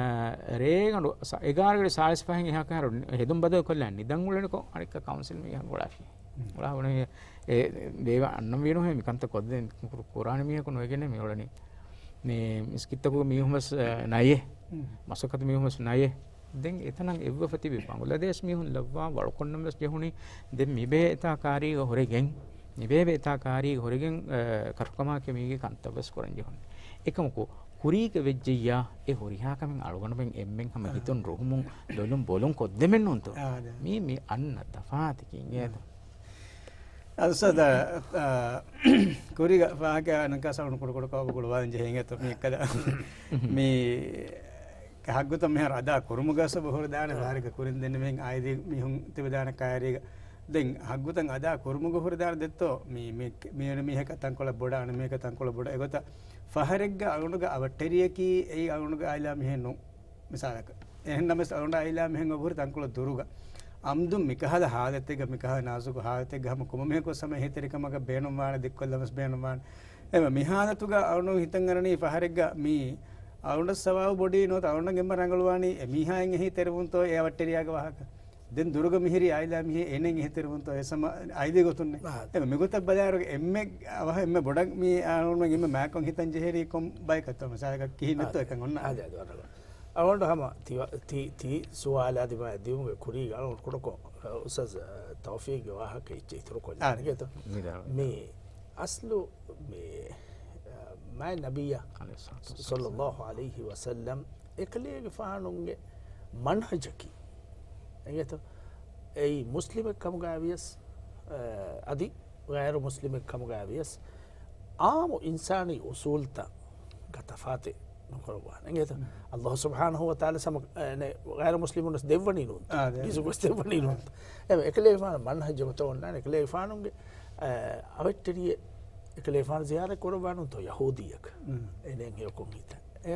ރޭގަނޑު ސަ-، އެގާރަގަޑި ސާޅީސް ފަހެއް އެހާ ކަހަރު ހެދުން ބަދަލު ކޮށްލާ ނިދަން އުޅެނިކޮށް އަނެއްކާ ކައުންސިލް މީހަކު އުޅާފި. އުޅާ އުޅެނީ އެ ބޭބަ އަންނަން ވީނުހޭ މި ކަންތައް ކޮށްދޭން ކުރ-، ކުރާނެ މީހަކު ނުވެގެން މި އުޅެނީ. މި މިސްކިތްތަކުގެ މީހުން ވެސް، އަ، ނަޔޭ. މަސައްކަތު މީހުން ވެސް ނަޔޭ. ދެން އެތަނަށް އެއްވެފަ ތިބި ބަނގުލަދޭޝް މީހުން ލައްވާ ވަޅުކޮށްނަމަވެސް ޖެހުނީ ދެން މިބޭ އެތާ ކާރީގަ ހުރެގެން، މިބޭބެ އެތާ ކާރީގަ ހުރެގެން، އަ، ކަށުކަމާކެ މީގެ ކަންތައްވެސް ކުރަން ޖެހުނީ. އެކަމަކު، ކުރީގަ ވެއްޖެއްޔާ، އެ ހުރިހާ ކަމެއް އަޅުގަނޑުމެން އެންމެން ހަމަ ހިތުން ރުހުމުން ލޮލުން ބޮލުން ކޮށްދެމެއް ނޫންތޯ؟ މީ، މީ އަންނަ ތަފާތަކީ އިނގޭތޯ؟ އަސަދ، އަ، ކުރީގަ ފާހަގަ ނަންކާސަޅުން ކުޑަކުޑަކޮށް ގުޅުވާލަން ޖެހޭ އިނގޭތޯ މީ އެއްކަލަ. މީ ހައްގުތައް މިހާރު އަދާ ކުރުމުގަ ސަބަބު ހުރިދާނެ ފަހަރެއްގަ ކުރިން ދެންނެވިހެން އާއިލީ މީހުން ތިބެދާނެ ކައިރީގަ. ދެން ހައްގުތައް އަދާ ކުރުމުގަ ހުރިދާނެ ދެއްތޯ މީ، މީ، މީ މީހަކަށް ތަންކޮޅެއް ބޮޑާ އަނެއް މީހަކަށް ތަންކޮޅެއް ބޮޑާ. އެގޮތަށް ފަހަރެއްގަ އަޅުގަނޑުގެ އަވަށްޓެރިޔަކީ އެއީ އަޅުގަނޑުގެ އާއިލާ މީހެއް ނޫން. މިސާލަކަށް، އެހެންނަމަވެސް އަޅުގަނޑާ އާއިލާ މީހެއް އޮތް ހުރި ތަންކޮޅެއް ދުރުގަ. އަމްދުން މިކަހަލަ ހާލަތެއްގަ، މިކަހަލަ ނާޒުކު ހާލަތެއްގަ ހަމަ ކޮންމެ މީހަކުވެސް ހަމަ އެހީތެރިކަމަކަށް ބޭނުންވާނެ، ދެއްކޮށްލަންވެސް ބޭނުންވާނެ. އެމަ މި ހާލަތުގަ އަޅުގަނޑު ހިތަށް އަރަނީ ފަހަރެއްގަ މީ އަޅުގަނޑަށް ސަވާބު ބޮޑީ ނުވަތަ އަޅުގަނޑަށް އެންމެ ރަނގަޅުވާނީ އެ މީހާއިން އެހީތެރިވުންތޯ އެ އަވަށްޓެރިޔާގެ ވާހަކަ. ދެން ދުރުގަ މިހިރީ އާއިލާ މީހެއް އޭނައިން އެހީތެރިވުންތޯ އެ ސަމަ އާއިލީ ގޮތުންނެއް. އާ. އެމަ މިގޮތަށް ބަލާއިރު އެންމެ އަވަހަށް އެންމެ ބޮޑަށް މީ އަޅުގަނޑުމެން އެންމެ މާތްކޮށް ހިތަށް ޖެހެނީ ކޮން ބަޔަކަށްތޯ މިސާލަކަށް ކިހިނެއްތޯ އާ. އެކަން އޮންނާނެ. އާ، އާ، އާ. އަޅުގަނޑު ހަމަ ތި ވަ-، ތި، ތި ސުވާލާ ދިމާ ދިއުމުގެ ކުރީގަ އަޅުގަނޑު ކުޑަކޮށް، އަ، އުސްތާޒް، އަ، ތައުފީގްގެ ވާހަކަ އެއްޗެއް އިތުރުކޮށްލާނެ. އާ. އިނގޭތޯ؟ މި އަސްލު މި، އަ، މާތް ނަބިއްޔާ ޞައްލައްލާހު ޢަލައިހި ވަސައްލަމް އެކަލޭގެފާނުގެ މަންހަޖަކީ. އިނގޭތޯ؟ އެއީ މުސްލިމެއް ކަމުގައި ވިޔަސް، އަ، އަދި ޣައިރު މުސްލިމެއް ކަމުގައި ވިޔަސް، އާއްމު އިންސާނީ އުސޫލްތައް ގަ ތަފާތެއް ނުކުރައްވާނެ. އިނގޭތަ؟ އައްލާހު ސުބްޙާނަހު ވަ ތަޢާލާ ސަމަ-، އެ، ނެ، ޣައިރު މުސްލިމުން ވެސް ދެއްވަނީ ނޫން. އާ، ދެ. ރިޒުގު ވެސް ދެއްވަނީ ނޫން. އެ، އެކަލޭގެފާނު މަންހަޖެއް ގޮތަށް އޮންނާނެ. އެކަލޭގެފާނުގެ، އެ، އަވަށްޓެރިއެއް އެކަލޭގެފާނު ޒިޔާރަތް ކުރައްވާ ނޫންތޯ ޔަހޫދީއަކަށް. އެނެއް ހެޔޮކޮން ހިތަށް. އެ،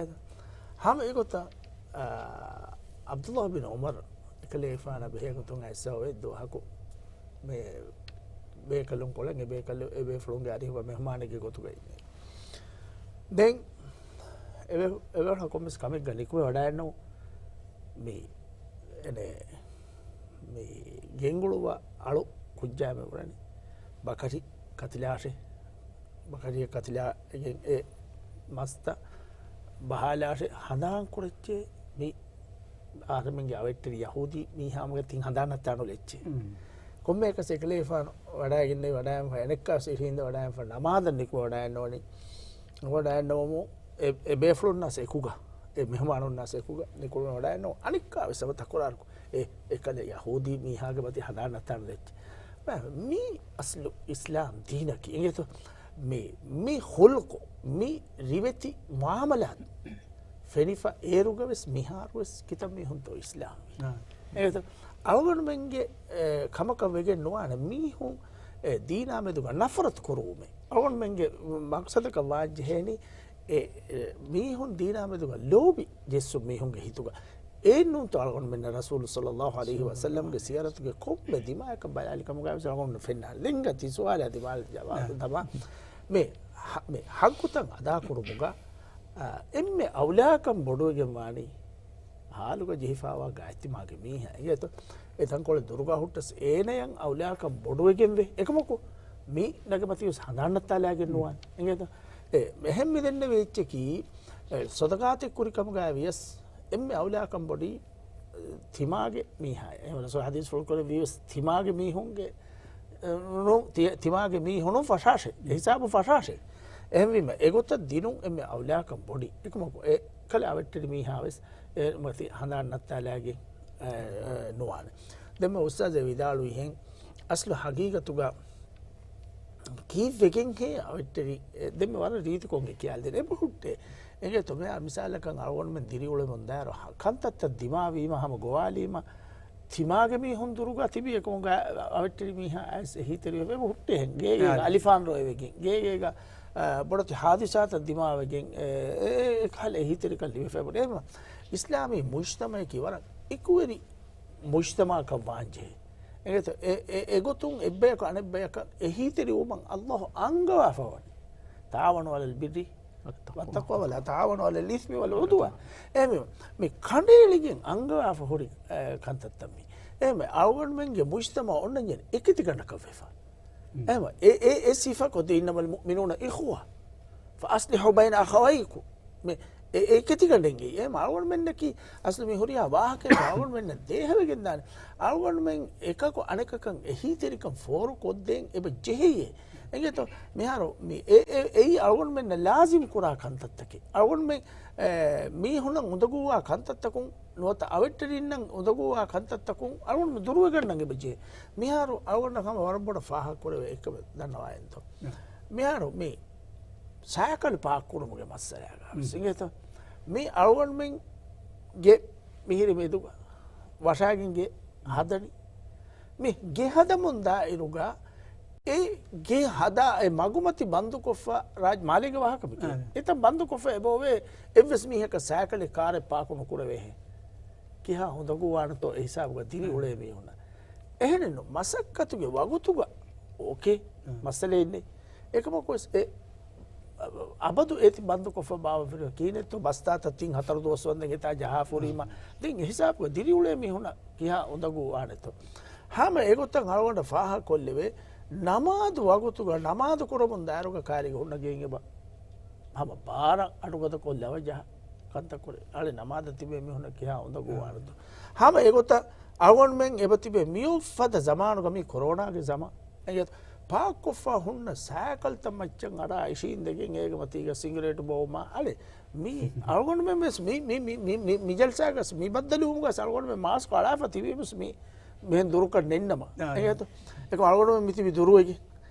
ހަމަ އެގޮތަށް، އާ، ޢަބްދުﷲ ބިން ޢުމަރު އެކަލޭގެފާނަށް ބެހޭ ގޮތުން އައިސް އޮތް ދުވަހަކު މޭ ބޭކަލުން ކޮޅެއް އެ ބޭކަލު، އެ ބޭފުޅުންގެ އަރިހުގަ މެހުމާނެއްގެ ގޮތުގައި އިންނެވި. ދެން އެ ބޭ-، އެ ބޭފުޅާ ކޮންމެސް ކަމެއްގަ ނިކުމެ ވަޑައެއްނު މި، އެނެ، މި ގެންގުޅުއްވާ އަޅު ކުއްޖާމެ ވުރެނި ބަކަރި ކަތިލާށޭ. ބަކަރިއެއް ކަތިލާގެން އެ މަސްތައް ބަހާލާށޭ ހަނދާން ކުރައްޗޭ މި އަހަރެމެންގެ އަވަށްޓެރި ޔަހޫދީ މީހާ ހަމަގެ ތިން ހަނދާން ނައްތާނުލެއްޗެއް. ކޮންމެއަކަސް އެކަލޭގެފާނު ވަޑައިގެންނެވި ވަޑައިގެންފަ އެނެއްކާސް އިރިހިންދެ ވަޑައިގެންފަ ނަމާދަށް ނިކުމެ ވަޑައެއްނޯނި. ވަޑައެއްނަމަމު އެ، އެ ބޭފުޅުންނާސް އެކުގަ، އެ މެހުމާނުންނާސް އެކުގަ ނިކުމެ ވަޑައެއްނޯ އަނެއްކާ ވެސް އެބަ ތަކުރާރު އެ، އެކަލޭ ޔަހޫދީ މީހާގެ މަތި ހަނދާން ނައްތާނުލެއްޗެއް. މި އަސްލު އިސްލާމް ދީނަކީ އިނގޭތޯ؟ މި، މި ޚުލްޤު، މި ރިވެތި މުޢާމަލާތު ފެނިފަ އޭރުގަވެސް މިހާރުވެސް ކިތައް މީހުންތޯ އިސްލާމްވީ. އާ. އެގޮތަށް އަޅުގަނޑުމެންގެ، އެ، ކަމަކަށް ވެގެން ނުވާނެ މީހުން، އެ، ދީނާ މެދުގަ ނަފްރަތު ކުރުވުމެއް. އަޅުގަނޑުމެންގެ މަޤްޞަދަކަށް ވާންޖެހޭނީ، އެ، އެ، މީހުން ދީނާ މެދުގަ ލޯބި ޖެއްސުން މީހުންގެ ހިތުގަ. އެއްނޫންތޯ އަޅުގަނޑުމެންނަށް ރަސޫލު ޞައްލައްލާހު ޢަލައިހި ވަސައްލަމްގެ ސީރަތުގެ ކޮންމެ ދިމާއަކަށް ބަލާލި ކަމުގައި ވެސް އަޅުގަނޑު ފެންނާނެ. ލިނގަ ތި ސުވާލާ ދިމާލަށް ޖަވާބު ދަމާ. މި ހަ-، މި ހައްގުތައް އަދާކުރުމުގަ، އާ، އެންމެ އައުލާކަން ބޮޑުވެގެން ވާނީ ހާލުގަ ޖެހިފާވާ ގާތްތިމާގެ މީހާ. އިނގޭތޯ؟ އެ ތަންކޮޅެއް ދުރުގަ ހުއްޓަސް އޭނަޔަށް އައުލާކަން ބޮޑުވެގެންވޭ. އެކަމަކު މީ ނަގެ މަތިވެސް ހަނދާން ނައްތާލާގެން ނުވާނެ. އިނގޭތޯ؟ އެ އެހެން މި ދެންނެވި އެއްޗަކީ، އެ ޞަދަޤާތެއް ކުރި ކަމުގައި ވިޔަސް އެންމެ އައުލާކަން ބޮޑީ ތިމާގެ މީހާ. އެހެން ރަސޫލު ޙަދީޘްފުޅު ކުރެއްވީވެސް ތިމާގެ މީހުންގެ، އެ، ނު-، ތި-، ތިމާގެ މީހުނުން ފަށާށޭ. އެ ހިސާބު ފަށާށޭ. އެހެންވީމަ އެގޮތަށް ދިނުން އެންމެ އައުލާކަން ބޮޑީ. އެކަމަކު އެ ކަލޭ އަވަށްޓެރި މީހާވެސް އެ މަތި ހަނދާން ނައްތާލާގެން، އެ، އެ، ނުވާނެ. ދެންމެ އުސްތާޒެ ވިދާޅުވިހެން އަސްލު ހަގީގަތުގަ ކީއްވެގެންހޭ އަވަށްޓެރި، އެ، ދެންމެ ވަރަށް ރީތިކޮށްގެ ކިޔާލިދެން އެބަހުއްޓޭ. އެނގޭތޯ މި މިސާލަކަށް އަޅުގަނޑުމެން ދިރިއުޅެމުން ދާއިރު ހަ-، ކަންތައްތައް ދިމާވީމަ ހަމަ ގޮވާލީމަ، ތިމާގެ މީހުން ދުރުގަ ތިބި އެކަމުގަ އަވެއްޓެރި މީހާ އައިސް އެހީތެރިވެ ހުއްޓޭ ހެން. ގޭގޭގަ އާ. އަލިފާން ރޮއެވެގެން، ގޭގޭގަ، އާ، ބޮޑެތި ހާދިސާތައް ދިމާވެގެން، އެ، އެ، އެ، އެ ކަހަލަ އެހީތެރިކަން ލިބިފައި ބޮޑޭ. އެހެންވީމަ، އިސްލާމީ މުޖްތަމައަކީ ވަރަށް އިކުވެރި މުޖްތަމައަކަށް ވާންޖެހޭ. އެނގޭތޯ؟ އެ، އެ، އެގޮތުން އެއްބަޔަކު އަނެއްބަޔަކަށް އެހީތެރިވުމަށް ﷲ އަންގަވާފަ ވަނީ. تعاونوا على البر والتقوى ولا تعاونوا على الإثم والعدوان. އެހެންވީމަ، މި ކަނޑައެޅިގެން އަންގަވާފަ ހުރި، އެ، ކަންތައްތައް މީ. އެހެންވެ، އަޅުގަނޑުމެންގެ މުޖްތަމައު އޮންނަންޖެހޭނެ އެކިތި ގަނޑަކަށް ވެފަ. އެހެންވެ، އެ، އެ، އެ ސިފަކޮށް ދީ، إنما المؤمنون إخوة فأصلحوا بين أخويكم. މި އެ، އެކިތިގަނޑެއްގައި އެ އަޅުގަނޑުމެންނަކީ އަސްލު މި ހުރިހާ ވާހަކައެއް އަޅުގަނޑުމެންނަށް ދޭހަވެގެންދާނެ. އަޅުގަނޑުމެން އެކަކު އަނެކަކަށް އެހީތެރިކަން ފޯރުކޮށްދޭން އެބަ ޖެހެޔޭ. އެނގޭތޯ؟ މިހާރު މި އެ، އެ، އެއީ އަޅުގަނޑުމެންނަށް ލާޒިމް ކުރާ ކަންތައްތަކެއް. އަޅުގަނޑުމެން، އެ، މީހުންނަށް އުނދަގޫވާ ކަންތައްތަކުން ނުވަތަ އަވެއްޓެރިންނަށް އުނދަގޫވާ ކަންތައްތަކުން އަޅުގަނޑު ދުރުވެގަންނަން އެބަ ޖެހޭ. މިހާރު އަޅުގަނޑަށް ހަމަ ވަރަށް ބޮޑަށް ފާހަގަކުރެވޭ އެއްކަމެއް ދަންނަވާ އިންތޯ. މިހާރު މި ސައިކަލް ޕާކް ކުރުމުގެ މައްސަލައިގަ ވެސް އިނގޭތޯ؟ މި އަޅުގަނޑުމެން ގެ މިހިރި މެދުގަ ވަށާގެން ގެ ހަދަނީ. މި ގެ ހަދަމުން ދާއިރުގަ އެ ގެ ހަދާ އެ މަގުމަތި ބަންދުކޮށްފަ ރާޖް މާލޭގެ ވާހަކަ މި ކިޔަނީ. އާ. އެތަން ބަންދުކޮށްފަ އެބައޮވޭ އެއްވެސް މީހަކަށް ސައިކަލެއް ކާރެއް ޕާކު ނުކުރެވޭހެން. ކިހާ އުނދަގޫވާނެތޯ އެ ހިސާބުގަ ދިރި އުޅޭ މީހުންނަށް. އެހެނެއްނު މަސައްކަތުގެ ވަގުތުގަ އޯކޭ، މައްސަލައެއް ނެތް. އެކަމަކުވެސް އެ އަބަދު އޭތި ބަންދުކޮށްފަ ބާވަފިރި ކީނެއްތޯ ބަސްތާތަ ތިން ހަތަރު ދުވަސް ވަންދެން އެތާ ޖަހާފުރީމަ. ދެން އެ ހިސާބުގަ ދިރިއުޅޭ މީހުންނަށް ކިހާ އުނދަގޫ ވާނެތޯ. ހަމަ އެގޮތަށް އަޅުގަނޑަށް ފާހަގަކޮށްލެވޭ، ނަމާދު ވަގުތުގަ ނަމާދު ކުރަމުން ދާއިރުގަ ކާރިގެ ހުންނަ ގެއިން އެބަ ހަމަ ބާރަށް އަޑުގަދަކޮށް ލަވަ ޖަހާ ކަންތައް ކުރޭ. އަޅެ ނަމާދަށް ތިބޭ މީހުންނަށް ކިހާ އުނދަގޫ ވާނެތޯ. ހަމަ އެގޮތަށް އަޅުގަނޑުމެން އެބަ ތިބޭ މިއޮއްފަދަ ޒަމާނުގަ މީ ކޮރޯނާގެ ޒަމާން. އެގޮތަށް ޕާކްކޮށްފަ ހުންނަ ސައިކަލްތައް މައްޗަށް އަރާ އިށީނދެގެން އޭގެ މަތީގަ ސިނގިރޭޓު ބޯމާ އަޅެ މީ އަޅުގަނޑުމެން ވެސް މި، މި، މި، މި، މި، މި ޖަލްސާގަސް މި ބައްދަލުވުމުގަސް އަޅުގަނޑުމެން މާސްކު އަޅާފަ ތިބީ ވެސް މި މިހެން ދުރުކަށް ނެންނަމަ. އާ، އެގޭތޯ؟ އެކަމް އަޅުގަނޑުމެން މިތިބި ދުރުވެގެން.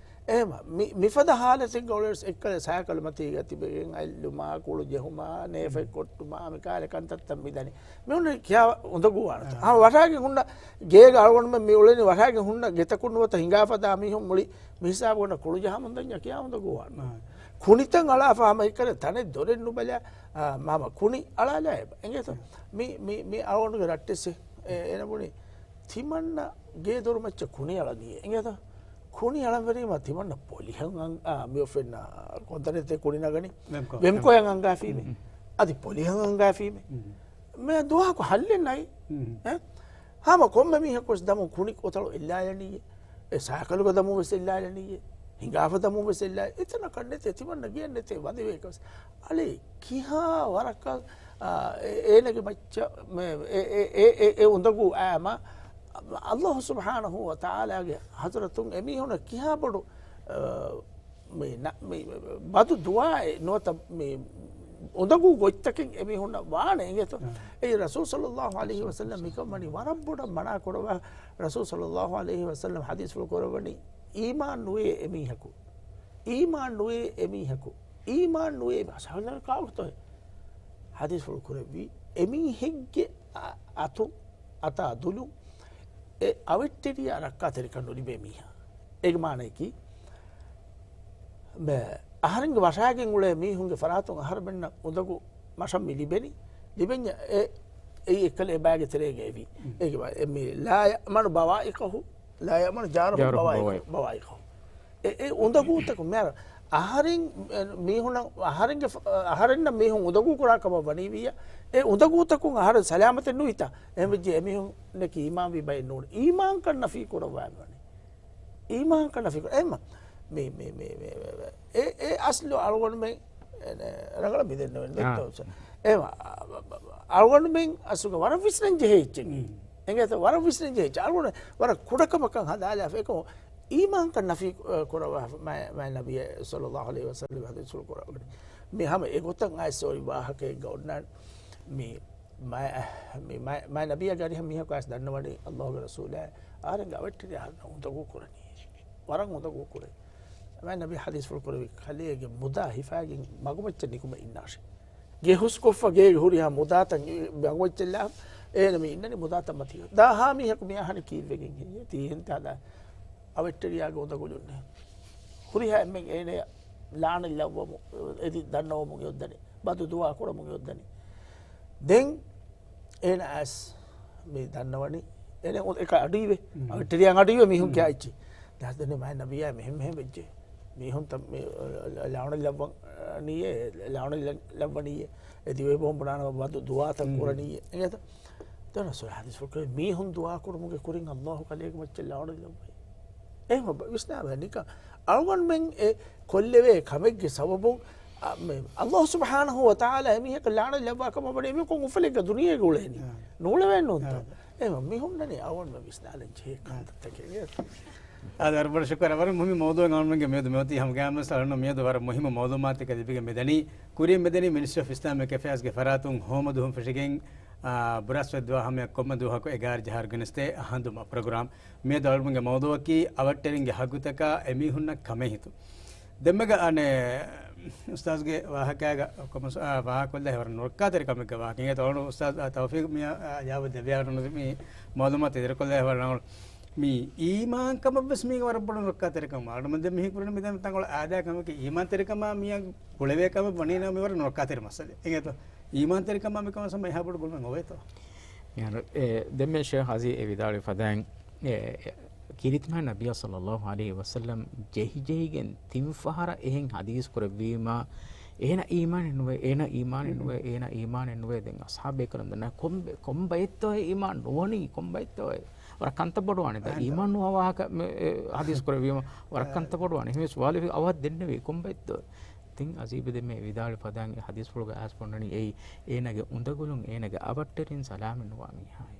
އެހެމަ މި، މިފަދަ ހާލަތެއްގަ އޮޅެވެސް އެއްކަލަ ސައިކަލު މަތީގަ ތިބެގެން އަތްލުމާ، ކުޅު ޖެހުމާ، ނޭފަތް ކޮށްޓުމާ، މިކާލެ ކަންތައްތައް މިދަނީ. މިހުންނަ ކިޔާ އުނދަގޫވާނެތަ؟ އާ. ހަމަ ވަށާގެން ހުންނަ ގޭގަ އަޅުގަނޑުމެން މި އުޅެނީ ވަށާގެން ހުންނަ ގެތަކުން ނުވަތަ ހިނގާފަދަ މީހުން މުޅި މިހިސާބުގަނޑަށް ކުޅު ޖަހަމުން ދަންޏާ ކިޔާ އުނދަގޫވާނެ. އާ. ކުނިތައް އަޅާފަ ހަމަ އެއްކަލަ ތަނެއް ދޮރެއް ނުބަލާ، އާ، މާމަ ކުނި އަޅާލާ އެބަ. އެނގޭތަ؟ މި، މި، މި އަޅުގަނޑުގެ ރައްޓެއްސެއް، އެ، އޭނަ ބުނި ތިމަންނަ ގޭ ދޮރު މައްޗަށް ކުނި އަޅަނީ. އެނގޭތަ؟ ކުނި އަޅަންވެރީމަ ތިމަންނަ ޕޮލިހަން އަން-، އާ، މިއޮފެންނަ ކޮންތަނެއްތޭ ކުނި ނަގަނީ؟ ވެމްކޯ. ވެމްކޯޔަން އަންގާފީމެ. މް. އަދި ޕޮލިހަން އަންގާފީމެ. މް. މެ ދުވަހަކު ހައްލެއް ނައި. މް. އެ؟ ހަމަ ކޮންމެ މީހަކުވެސް ދަމު ކުނި ކޮތަޅު އެއްލާލަނީއޭ. އެ ސައިކަލުގަ ދަމު ވެސް އެއްލާލަނީއޭ. ހިނގާފަ ދަމު ވެސް އެއްލާ-، އެތަނަކަށް ނެތޭ، ތިމަންނަ ގެޔަށް ނެތޭ ވަދެވޭކަސް. އަޅެ، ކިހާ ވަރަކަށް، އާ، އެ-، އޭނަގެ މައްޗަށް މެ-، އެ-، އެ-، އެ-، އެ-، އެ އުނދަގޫ އައިމަ، ﷲ ސުބްޙާނަހޫ ވަތަޢާލާގެ ޙަޟްރަތުން އެމީހުނަށް ކިހާ ބޮޑު، އާ، މި ނަ-، މި ބަދު ދުޢާއެއް ނުވަތަ މި އުނދަގޫ ގޮތްތަކެއް އެމީހުންނަށް ވާނެ އިނގޭތޯ؟ އާ. އެއީ ރަސޫލު ޞައްލައްލާހު ޢަލައިހި ވަސައްލަމް މިކަން ވަނީ ވަރަށް ބޮޑަށް މަނާ ކުރައްވާ. ރަސޫލު ޞައްލައްލާހު ޢަލައިހި ވަސައްލަމް ޙަދީޘްފުޅު ކުރައްވަނީ، އީމާން ނުވޭ އެމީހަކު، އީމާން ނުވޭ އެމީހަކު، އީމާން ނުވޭ އެމީހަކު. ސަހަލަ ކާކުތޯ؟ ޙަދީޘްފުޅު ކުރެއްވީ، އެމީހެއްގެ އަ-، އަތު އަތާ ދުލުން އެ އަވެއްޓެރިޔާ ރައްކާތެރިކަން ނުލިބޭ މީހާ. އޭގެ މާނަޔަކީ، މެ-، އަހަރެންގެ ވަށާގެން އުޅޭ މީހުންގެ ފަރާތުން އަހަރުމެންނަށް އުނދަގޫ މަށަށް މި ލިބެނީ، ލިބެންޏާ އެ-، އެއީ އެއްކަލަ އެބައިގެ ތެރޭގަ އެވީ. އޭގެ މާ-، އެ މި ލާ ޔައްމަނު ބަވާއިޤަހު، ލާ ޔައްމަނު ޖާރުހު ޖާރުހު ބަވާއިޤަ-، ބަވާއިޤަ. ބަވާއިޤަހު. އެ، އެ އުނދަގޫތަކުން މިހާރު އަހަރެން، އެ، މީހުނަށް، އަހަރެންގެ ފަ-، އަހަރެންނަށް މީހުން އުނދަގޫ ކުރާ ކަމަށް ވަނީވިއްޔާ، އެ އުނދަގޫތަކުން އަހަރެން ސަލާމަތެއް ނުވިތާ، އެހެންވެއްޖެ އެމީހުންނަކީ އީމާންވި ބައެއް ނޫން. އީމާންކަން ނަފީ ކުރައްވާ މިވަނީ. އީމާންކަން ނަފީ ކުރަ-، އެއްމަ، މި، މި، މި، މި، މި، އެ، އެ އަސްލު އަޅުގަނޑުމެން، އެ، ރަނގަޅަށް މި ދެންނެވެން އާ. ދެއްތޯ؟ އެއްމަ، އަޅުގަނޑުމެން އަސްލުގަ ވަރަށް ވިސްނަން ޖެހޭ އެއްޗެއް. އެނގޭތަ؟ ވަރަށް ވިސްނަން ޖެހޭ އެއްޗެއް. އަޅުގަނޑު ވަރަށް ކުޑަކަމަކަށް ހަދާލާފަ އެކަމު އީމާންކަން ނަފީ، އަ، ކުރައްވާ މާ-، މާތް ނަބިއްޔާ ޞައްލައްލާހު ޢަލައިހި ވަސައްލަމް ޙަދީޘްފުޅު ކުރައްވަނީ. މި ހަމަ އެގޮތަށް އައިސް އޮތް ވާހަކައެއްގަ އޮންނާނެ. މި މާ-، މި މާ-، މާތް ނަބިއްޔާގެ އަރިހަށް މީހަކު އައިސް ދަންނަވަނީ ﷲ ގެ ރަސޫލާ، އަހަރެންގެ އަވެއްޓެރި އަހަރެން އުނދަގޫ ކުރަނީ. ވަރަށް އުނދަގޫ ކުރޭ. މާތް ނަބިއްޔާ ޙަދީޘްފުޅު ކުރެއްވި ކަލޭގެ މުދާ ހިފާގެން މަގުމައްޗަށް ނިކުމެ އިންނާށޭ. ގެ ހުސްކޮށްފަ ގޭގެ ހުރިހާ މުދާތައް މަގުމައްޗަށް ލާފަ، އޭނަ މި އިންނަނީ މުދާތައް މަތީގަ. ދާހާ މީހަކު މި އަހަނި ކީއްވެގެން ހެއްޔޭ؟ ތީ އެހެންތާ ދާ އަވަށްޓެރިޔާގެ އުނދަގުލުންނޭ. ހުރިހާ އެންމެން އޭނަޔަށް ލާނަތް ލައްވަމު، އެދި ދަންނަވަމުން އެއޮއްދަނީ. ބަދު ދުޢާ ކުރަމުން އެއޮއްދަނީ. ދެން އޭނަ އައިސް މި ދަންނަވަނީ. އޭނަ އެކަ އަޑުއިވޭ. މް. އަވަށްޓެރިޔާ އަޑުއިވޭ މީހުން މް. ކިޔާ އެއްޗެއް. ދާސް ދެން މާތް ނަބިއްޔާ މެހެން މެހެން ވެއްޖެ. މީހުން ތަ-، މި ލާނަތް ލައްވަނީއޭ، ލާނަތް ލަ-، ލައްވަނީއޭ. އެ ދިވެހި ބޮހުން ބުނާނަމަ ބަދު ދުޢާތައް މް. ކުރަނީއޭ. ދެން ރަސޫލާ ޙަދީޘްފުޅު ކުރެއްވި މީހުން ދުޢާ ކުރުމުގެ ކުރިން ﷲ ކަލޭގެ މައްޗަށް ލާނަތް ލައްވައި. އެހެން ވިސްނާބަލަ ނިކަން. އަޅުގަނޑުމެން އެ ކޮށްލެވޭ ކަމެއްގެ ސަބަބުން، އަ، މެ، ﷲ ސުބްޙާނަހޫ ވަތަޢާލާ އެމީހަކަށް ލާނަތް ލައްވާ ކަމަށް ވަނީ އެމީހަކު އުފަލެއްގަ ދުނިޔޭގަ އުޅޭނީ. އާ. ނޫޅެވޭނެ ނޫންތޯ؟ އާ. އެހެން މި ހުންނަނީ އަޅުގަނޑުމެން ވިސްނާލަން ޖެހޭ ކަންތައްތަކެއް. އާދެ، ވަރަށް ބޮޑަށް ޝުކުރު. ވަރަށް މުހިއްމު މައުޟޫޢެއް އަޅުގަނޑުމެންގެ މިއަދު މިއޮތީ. ހަމަގައިމުވެސް އަޅުގަނޑު މިއަދު ވަރަށް މުހިއްމު މައުލޫމާތެއް ލިބިގެން މިދަނީ. ކުރިން މިދަނީ މިނިސްޓްރީ އޮފް އިސްލާމިކް އެފެއާޒްގެ ފަރާތުން ހޯމަ ދުވަހުން ފެށިގެން، އާ، ބުރާސްފަތި ދުވަހާ ހަމަޔަށް ކޮންމެ ދުވަހަކު އެގާރަ ޖަހާއިރު ގެނެސްދޭ ހަނދުމަ ޕްރޮގްރާމް. މިއަދު އަޅުގަނޑުގެ މައުޟޫޢަކީ އަވަށްޓެރިންގެ ހައްގުތަކާ އެމީހުންނަށް ކަމެއް ހިތުން. ދެންމެގަ އަނެއް އުސްތާޒްގެ ވާހަކައިގަ ކޮމަސް، އާ، ވާހަކަކޮށްލާ ހެވަރަށް ނުރައްކާތެރި ކަމެއްގެ ވާހަކަ. އިނގޭތޯ އަޅުގަނޑު އުސްތާޒް، އާ، ތައުފީޤް މިއަށް، އާ، ޖަވާބު ދެވިޔާ ނުވަތަ މި މައުލޫމާތު ދެރަކޮށްލާ ހެވަރަށް ނަމަ މި އީމާންކަމަށްވެސް މީގެ ވަރަށް ބޮޑު ނުރައްކާތެރިކަމެއް. އަޅުގަނޑު މި ދެން މިހިނގުރެން މި ދެން ތަންކޮޅެއް އާދައިގެ ކަމެކޭ އީމާންތެރިކަމާ މިއަށް ގުޅެވޭ ކަމެއް ވަނީ ނަމަ މި ވަރަށް ނުރައްކާތެރި މައްސަލައެއް. އިނގޭތޯ؟ އީމާންތެރިކަމާ މިކަމަށް ހަމަ އެހާ ބޮޑު ގުޅުމެއް އޮވޭތޯ؟ އެ، ދެންމެ ޝޭޚް ހާޒީ އެ ވިދާޅުވި ފަދައިން، އެ، ކީރިތި މާތް ނަބިއްޔާ ޞައްލައްލާހު ޢަލައިހި ވަސައްލަމް ޖެހިޖެހިގެން ތިން ފަހަރަށް އެހެން ޙަދީޘް ކުރެއްވީމާ، އޭނަ އީމާނެއް ނުވޭ، އޭނަ އީމާނެއް ނުވޭ، އޭނަ އީމާނެއް ނުވޭ. ދެން އަޞްޙާބު ބޭކަލުން ދަންނަ ކޮން ބަ-، ކޮން ބައެއްތޯ އެ އީމާން ނުވަނީ؟ ކޮން ބައެއްތޯ އެ؟ ވަރަށް ކަންތައް ބޮޑުވާނެ. ދެން އީމާން ނުވާ ވާހަކަ މެ-، އެ، ޙަދީޘް ކުރެއްވީމަ ވަރަށް ކަންތައް ބޮޑުވާނެ. އެހެންވެ ސުވާލެއް އަވަހަށް ދެންނެވީ ކޮން ބައެއްތޯ؟ ތިން އަޒީބު ދެންމެ ވިދާޅުވި ފަދައިން އެ ޙަދީޘްފުޅުގަ އައިސް ބުނަނީ އެއީ، އޭނަގެ އުނދަގުލުން އޭނަގެ އަވަށްޓެރިން ސަލާމަތް ނުވާ މީހާއޭ.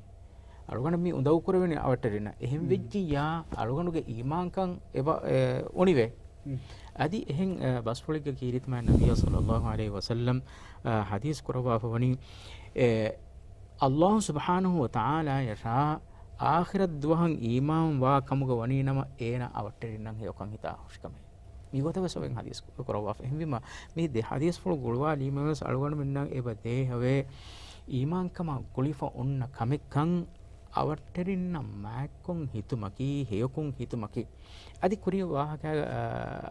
އަޅުގަނޑަށް މި އުނދަގޫ ކުރެވެނީ އަވަށްޓެރިންނަށް. އެހެން ވެއްޖިއްޔާ، އަޅުގަނޑުގެ އީމާންކަން އެބަ-، އެ، އޮނިވޭ. އަދި އެހެން، އެ، ބަސްފުޅެއްގަ ކީރިތި މާތް ނަބިއްޔާ ޞައްލައްލާހު ޢަލައިހި ވަސައްލަމް، އަ، ޙަދީޘް ކުރައްވާފަ ވަނީ، އެ، ﷲ ސުބްޙާނަހޫ ވަތަޢާލާއަށާ އާޚިރަތް ދުވަހަށް އީމާންވާ ކަމުގަ ވަނީ ނަމަ، އޭނަ އަވަށްޓެރިންނަށް ހެޔޮކަން ހިތާ ހުށިކަމެއް. މިގޮތަށް ވެސް އޮވެން ޙަދީޘް ކުރައްވާފަ. އެހެންވީމަ، މި ދެ ޙަދީޘްފުޅު ގުޅުވާލީމަ ވެސް އަޅުގަނޑުމެންނަށް އެބަ ދޭހަވޭ، އީމާންކަމާ ގުޅިފަ އޮންނަ ކަމެއްކަން އަވަށްޓެރިންނަށް މާތްކޮށް ހިތުމަކީ، ހެޔޮކޮށް ހިތުމަކީ. އަދި ކުރީ ވާހަކައިގަ، އާ،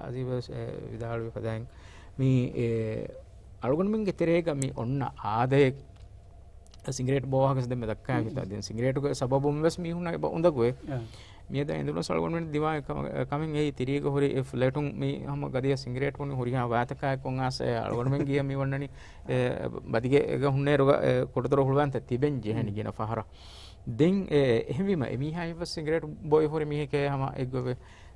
އަޒީޒް ވެސް، އެ، ވިދާޅުވި ފަދައިން މި، އެ، އަޅުގަނޑުމެންގެ ތެރޭގަ މި އޮންނަ އާދައެއް، ސިނގިރޭޓް ބޯ ވާހަކަ ދެންމެ ދައްކާ ހިތާ. ދެން ސިނގިރޭޓުގެ ސަބަބުން ވެސް މީހުންނަށް އެބަ އުނދަގޫވޭ. އާ. މިއަދާ އިނދުނަސް އަޅުގަނޑުމެން ދިމާވި ކަމަ-، ކަމެއް އެއީ ތިރީގަ ހުރި އެ ފްލެޓުން މި ހަމަ ގަދަޔަށް ސިނގިރޭޓް ބުނި ހުރިހާ ވާތަކާއެއް ކޮން އާސް އެ އަޅުގަނޑުމެން ގިޔަ މި ވަންނަނީ އެ ބަދިގެ އެގަ ހުންނޭރުގަ އެ ކުޑަދޮރު ހުޅުވާންތަ ތިބެން ޖެހެނީ ގިނަ ފަހަރަށް. ދެން އެ އެހެންވީމަ އެ މީހާއަށް ވެސް ސިނގިރޭޓް ބޮއެ ހުރި މީހެކޭ ހަމަ އެއްގޮވޭ.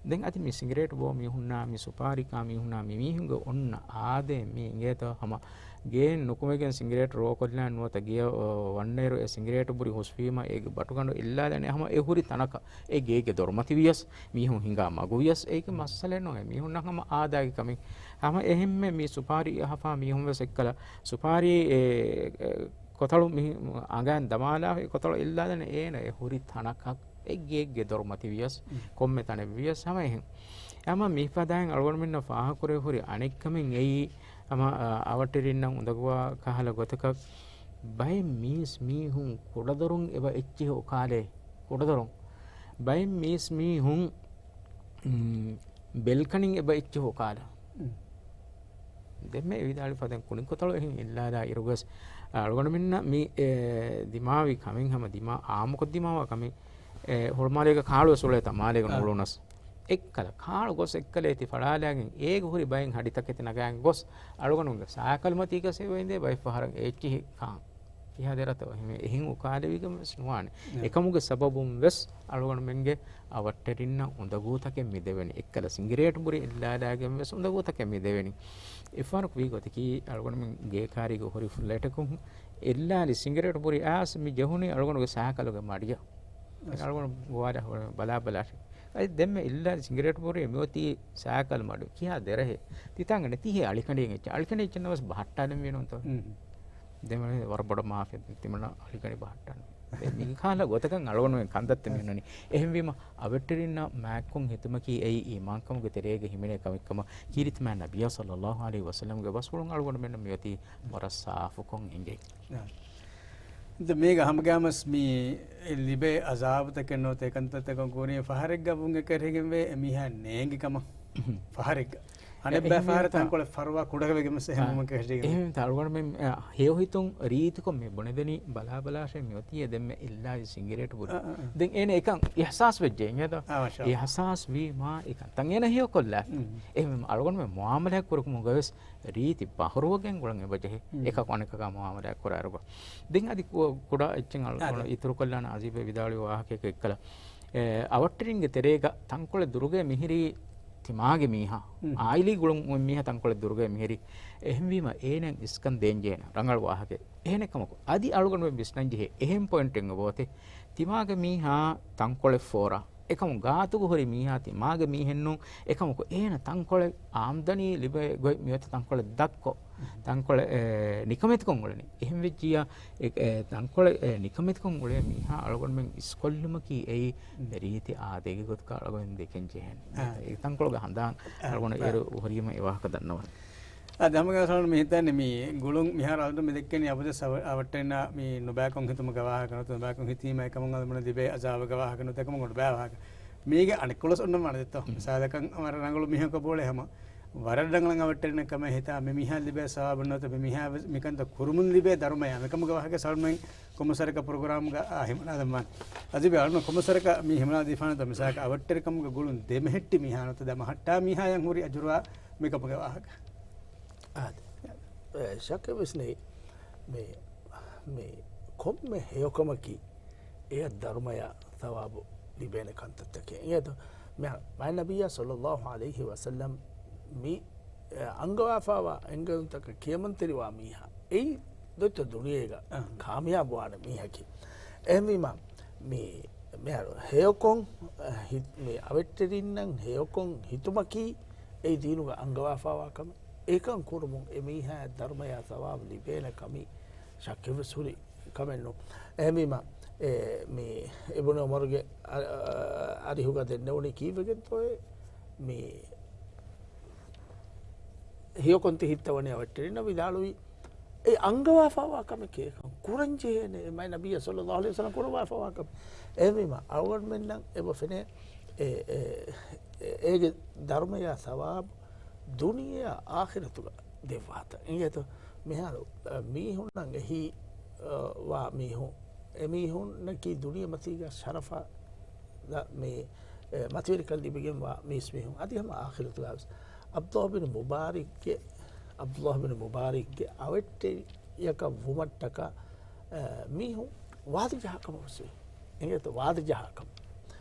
ދެން އަދި މި ސިނގިރޭޓް ބޯ މީހުންނާ، މި ސުޕާރީ ކާ މީހުންނާ، މި މީހުންގެ އޮންނަ އާދައެއް މި އިނގޭތޯ ހަމަ ގޭން ނުކުމެގެން ސިނގިރޭޓް ރޯކޮށްލާން ނުވަތަ ގެޔަށް ވަންނައިރު އެ ސިނގިރޭޓް ބުރި ހުސްވީމަ އޭގެ ބަޓުގަނޑު އެއްލާލަނީ ހަމަ އެ ހުރި ތަނަކަށް. އެ ގޭގެ ދޮރުމަތި ވިޔަސް، މީހުން ހިނގާ މަގު ވިޔަސް އޭގެ މައްސަލައެއް ނޫން. އެ މީހުންނަށް ހަމަ އާދައިގެ ކަމެއް. ހަމަ އެހެންމެ މި ސުޕާރީ އަހަފާ މީހުން ވެސް އެއްކަލަ ސުޕާރީ އެ، އެ، ކޮތަޅު މި އަނގައިން ދަމާލާ އެ ކޮތަޅު އެއްލާލަނީ އޭނަ އެ ހުރި ތަނަކަށް. އެ ގޭގެ ދޮރުމަތި ވިޔަސް، ކޮންމެ ތަނެއް ވިޔަސް ހަމަ އެހެން. ހަމަ މިފަދައިން އަޅުގަނޑުމެންނަށް ފާހަގަކުރެވި ހުރި އަނެއްކަމެއް އެއީ، ހަމަ، އަ، އަވަށްޓެރިންނަށް އުނދަގޫވާ ކަހަލަ ގޮތަކަށް ބައެއް މީސް މީހުން ކުޑަދޮރުން އެބަ އެއްޗިހި އުކާލޭ. ކުޑަދޮރުން. ބައެއް މީސް މީހުން، މް، ބެލްކަނިން އެބަ އެއްޗިހި އުކާލާ. ދެންމެ އެ ވިދާޅުވި ފަދައިން ކުނި ކޮތަޅު އެހެން އެއްލާލާ އިރުވެސް، އަޅުގަނޑުމެންނަށް މި، އެ، ދިމާވި ކަމެއް ހަމަ ދިމާ އާއްމުކޮށް ދިމާވާ ކަމެއް، އެ، ހުޅުމާލޭގަ ކާޅުވެސް އުޅޭތާ މާލޭގަ އާ. ނޫޅުނަސް. އެއްކަލަ ކާޅު ގޮސް އެއްކަލޭ ތި ފަޅާލާގެން އޭގެ ހުރި ބައެއް ހަޑިތަކެތި ނަގާގެން ގޮސް އަޅުގަނޑުގެ ސާކަލުމަތީގަ ސެވެ އިނދޭ ބައެއް ފަހަރަށް އެއްޗިހި ކާން. ކިހާ ދެރަތަ އެހެން އުކާލެވިގެން ވެސް ނުވާނެ. އެކަމުގެ ސަބަބުން ވެސް އަޅުގަނޑުމެންގެ އަވަށްޓެރިންނަށް އުނދަގޫތަކެއް މި ދެވެނީ. އެއްކަލަ ސިނގިރޭޓް ބުރި އެއްލާލާގެން ވެސް އުނދަގޫތަކެއް މި ދެވެނީ. އެއްފަހަރަކު ވީ ގޮތަކީ އަޅުގަނޑުމެން ގޭކާރީގަ ހުރި ފްލެޓަކުން އެއްލާލި ސިނގިރޭޓް ބުރި އާސް މި ޖެހުނީ އަޅުގަނޑުގެ ސާކަލުގެ މަޑިޔަށް. އަޅުގަނޑު ގޮވާލާ ބަލާ ބަލާށޭ. އަދި ދެންމެ އިއްލާ ސިނގިރޭޓް ބުރި މިއޮތީ ސާކަލް މަޑު. ކިހާ ދެރަހެއް؟ ތިތާނގަނޑެއް ތިހޭ އަޅިކަނޑިއެއް އެއްޗެއް. އަޅިކަނޑި އެއްޗެއް ނަމަސް ބަހައްޓާލެން ވީނުންތޯ؟ ދެން ވަރަށް ބޮޑަށް މާފެއް ތިމަންނަ އަޅިކަނޑި ބަހައްޓާނެ. ދެން މި ކާލަ ގޮތަކަށް އަޅުގަނޑުމެން ކަންތައްތައް މި ހުންނަނީ. އެހެންވީމަ އަވަށްޓެރިންނަށް މާތްކޮށް ހިތުމަކީ އެއީ އީމާންކަމުގެ ތެރޭގަ ހިމެނޭ ކަމެއްކަމަށް ކީރިތި މާތް ނަބިއްޔާ ޞައްލައްލާހު ޢަލައިހި ވަސައްލަމްގެ ބަސްފުޅުން އަޅުގަނޑުމެންނަށް މިއޮތީ ވަރަށް ސާފުކޮށް އެނގޭ. ދެ މީގަ ހަމަގައިމަސް މި ލިބޭ އަޒާބުތަކެއް ނުވަތަ އެކަންތައްތަކަށް ކުރިން ފަހަރެއްގަ ވުން އެކަށީގެންވޭ އެމީހާ ނޭނގި ކަމަށް. ފަހަރެއްގަ. އަނެއްބައި ފަހަރަށް ތަންކޮޅެއް ފަރުވާ ކުޑަކަށް ވެގެންވެސް އެހެން ވުމަކަށީގެން. އެހެން ތަޅުގަނޑުމެން ހެޔޮ ހިތުން ރީތިކޮށް މި ބުނެދެނީ ބަލާބަލާށޭ މިއޮތީ އެ ދެންމެ އިއްލާ ސިނގިރޭޓް ބުރި. ދެން އޭނަ އެކަން އިހްސާސް ވެއްޖެ އިނގޭތޯ؟ އިހްސާސް ވީމާ އެކަން ތަން އޭނަ ހެޔޮކޮށްލާ. އެހެން އަޅުގަނޑުމެން މުއާމަލާތް ކުރަކުމުގަވެސް ރީތި ބަހުރުވެގެން ގުޅަން އެބަޖެހޭ. އެކަކު އަނެކަކާ މުއާމަލާތް ކުރާއިރުގަ. ދެން އަދި ކު-، ކުޑަ އެއްޗެއް އަޅު-، އަޅު-، އިތުރުކޮށްލާނަ އަޒީބެ ވިދާޅުވި ވާހަކައެއް އެއްކަލަ. އެ، އަވަށްޓެރިންގެ ތެރޭގަ ތަންކޮޅެއް ދުރުގައި މިހިރީ ތިމާގެ މީހާ. އާއިލީ ގުޅުން މީހާ ތަންކޮޅެއް ދުރުގައި މިހިރީ. އެހެންވީމަ އޭނައަށް އިސްކަން ދޭންޖެހޭނެ ރަނގަޅު ވާހަކައެއް. އެހެނެއްކަމަކު އަދި އަޅުގަނޑުމެން ވިސްނަންޖެހޭ އެހެން ޕޮއިންޓެއް އޮވޯތެ. ތިމާގެ މީހާ ތަންކޮޅެއް ފޯރާ. އެކަމު ގާތުގަ ހުރި މީހާ ތިމާގެ މީހެއްނޫން. އެކަމަކު އޭނަ ތަންކޮޅެއް އާމްދަނީ ލިބޭ ގޮތް މިއޮތީ ތަންކޮޅެއް ދަށްކޮށް، ތަންކޮޅެއް، އެ، ނިކަމެތިކޮށް އުޅެނީ. އެހެންވެއްޖިއްޔާ، އެ، އެ، ތަންކޮޅެއް، އެ، ނިކަމެތިކޮށް އުޅޭ މީހާ އަޅުގަނޑުމެން އިސްކޮށްލުމަކީ އެއީ ރީތި އާދައިގެ ގޮތަކަށް އަޅުގަނޑު ދެކެން ޖެހޭނެ. އެ، ތަންކޮޅުގަ ހަނދާން އަޅުގަނޑު އޭރު ހުރީމަ އެ ވާހަކަ ދަންނަވަން. އާ، ދެ ހަމަގައި ސަލާމް މި ހިތަން މި ގުޅުން މިހާރު އަޅުގަނޑު މި ދެއްކެނީ އަބަދުވެސް އަވަ-، އަވަށްޓެރިންނާ މި ނުބައިކޮށް ހިތުމުގެ ވާހަކަ ނުވަތަ ނުބައިކޮށް ހިތީމަ އެކަމުން އަޅުގަނޑު ލިބޭ އަޒާބުގެ ވާހަކަ ނުވަތަ އެކަމަކު ނުބައި ވާހަކަ. މީގެ އަނެއްކޮޅަސް އޮންނަ މާނަ ދެއްތޯ. މިސާލަކަށް ވަރަށް ރަނގަޅު މީހަކަށް ބޯޅެ ހަމަ ވަރަށް ރަނގަޅަށް އަވަށްޓެރިންނަށް ކަމެއް ހިތާ މި މީހާ ލިބޭ ސަވާބުން ނުވަތަ މި މީހާ ވެސް މިކަންތައް ކުރުމުން ލިބޭ ދަރުމަޔާ މިކަމުގެ ވާހަކަ ސަލްމެން ކޮމަސަރަކަށް ޕްރޮގްރާމްގަ އާ ހިމަނާ ދަމާން. އަޒީބެ އަޅުން ކޮމަސަރަކަށް މީ ހިމަނާ ދީފާނަތަ މިސާލަކަށް އަވަށްޓެރިކަމުގަ ގުޅުން ދެމެހެއްޓި މީހާ ނުވަތަ ދެ މަހައްޓާ މީހާޔަށް ހުރި އަޖުރާ މިކަމުގެ ވާހަކަ. އާދެ. އެ، ޝައްކެއް ވެސް ނެތް. މި، މި ކޮންމެ ހެޔޮކަމަކީ އެއަށް ދަރުމަޔާ ސަވާބު ލިބޭނެ ކަންތައްތަކެއް. އިނގޭތޯ؟ މި މާތް ނަބިއްޔާ ޞައްލައްލާހު ޢަލައިހި ވަސައްލަމް މި، އެ، އަންގަވާފާވާ އެންގެލުންތަކަށް ކިޔަމަންތެރިވާ މީހާ. އެއީ ދޮތްތަ ދުނިޔޭގަ ކާމިޔާބުވާނެ މީހަކީ. އެހެންވީމަ، މި، މިހާރު ހެޔޮކޮން، އަ، ހި-، މި އަވަށްޓެރިންނަށް ހެޔޮކޮން ހިތުމަކީ އެއީ ދީނުގަ އަންގަވާފާވާ ކަމެއް. އެކަން ކުރުމުން އެ މީހާއަށް ދަރުމަޔާ ސަވާބު ލިބޭނެ ކަމީ ޝައްކެއްވެސް ހުރި ކަމެއް ނޫން. އެހެންވީމަ، އެ، މި އިބްނު ޢުމަރުގެ އަ-، އަ-، އަރިހުގަ ދެންނެވުނީ ކީއްވެގެންތޯއޭ؟ މި ހެޔޮކޮން ތި ހިއްތަވަނީ އަވަށްޓެރިންނަށް ވިދާޅުވީ، އެ އަންގަވާފާވާ ކަމެކޭ އެކަން ކުރަންޖެހޭނެ، މާތް ނަބިއްޔާ ޞައްލައްލާހު ޢަލައިހި ވަސައްލަމް ކުރައްވާފާވާ ކަމެއް. އެހެންވީމަ، އަޅުގަނޑުމެންނަށް އެބަ ފެނޭ، އެ، އެ، އެ، އޭގެ ދަރުމަޔާ ސަވާބު ދުނިޔެއާ އާޚިރަތުގަ ދެއްވާތަން. އިނގޭތޯ؟ މިހާރު، އަ، މީހުންނަށް އެހީ، އަ، ވާ މީހުން، އެމީހުންނަކީ ދުނިޔެމަތީގަ ޝަރަފާ ދަ-، މި، އެ، މަތިވެރިކަން ލިބިގެންވާ މީސްމީހުން. އަދި ހަމަ އާޚިރަތުގަވެސް ޢަބްދުﷲ ބިން މުބާރިކްގެ، ޢަބްދުﷲ ބިން މުބާރިކްގެ އަވަށްޓެރިޔަކަށް ވުމަށްޓަކާ، އެ، މީހުން ވާދަ ޖަހާ ކަމަށް ވެސް ވޭ. އިނގޭތޯ ވާދަ ޖަހާ ކަމަށް.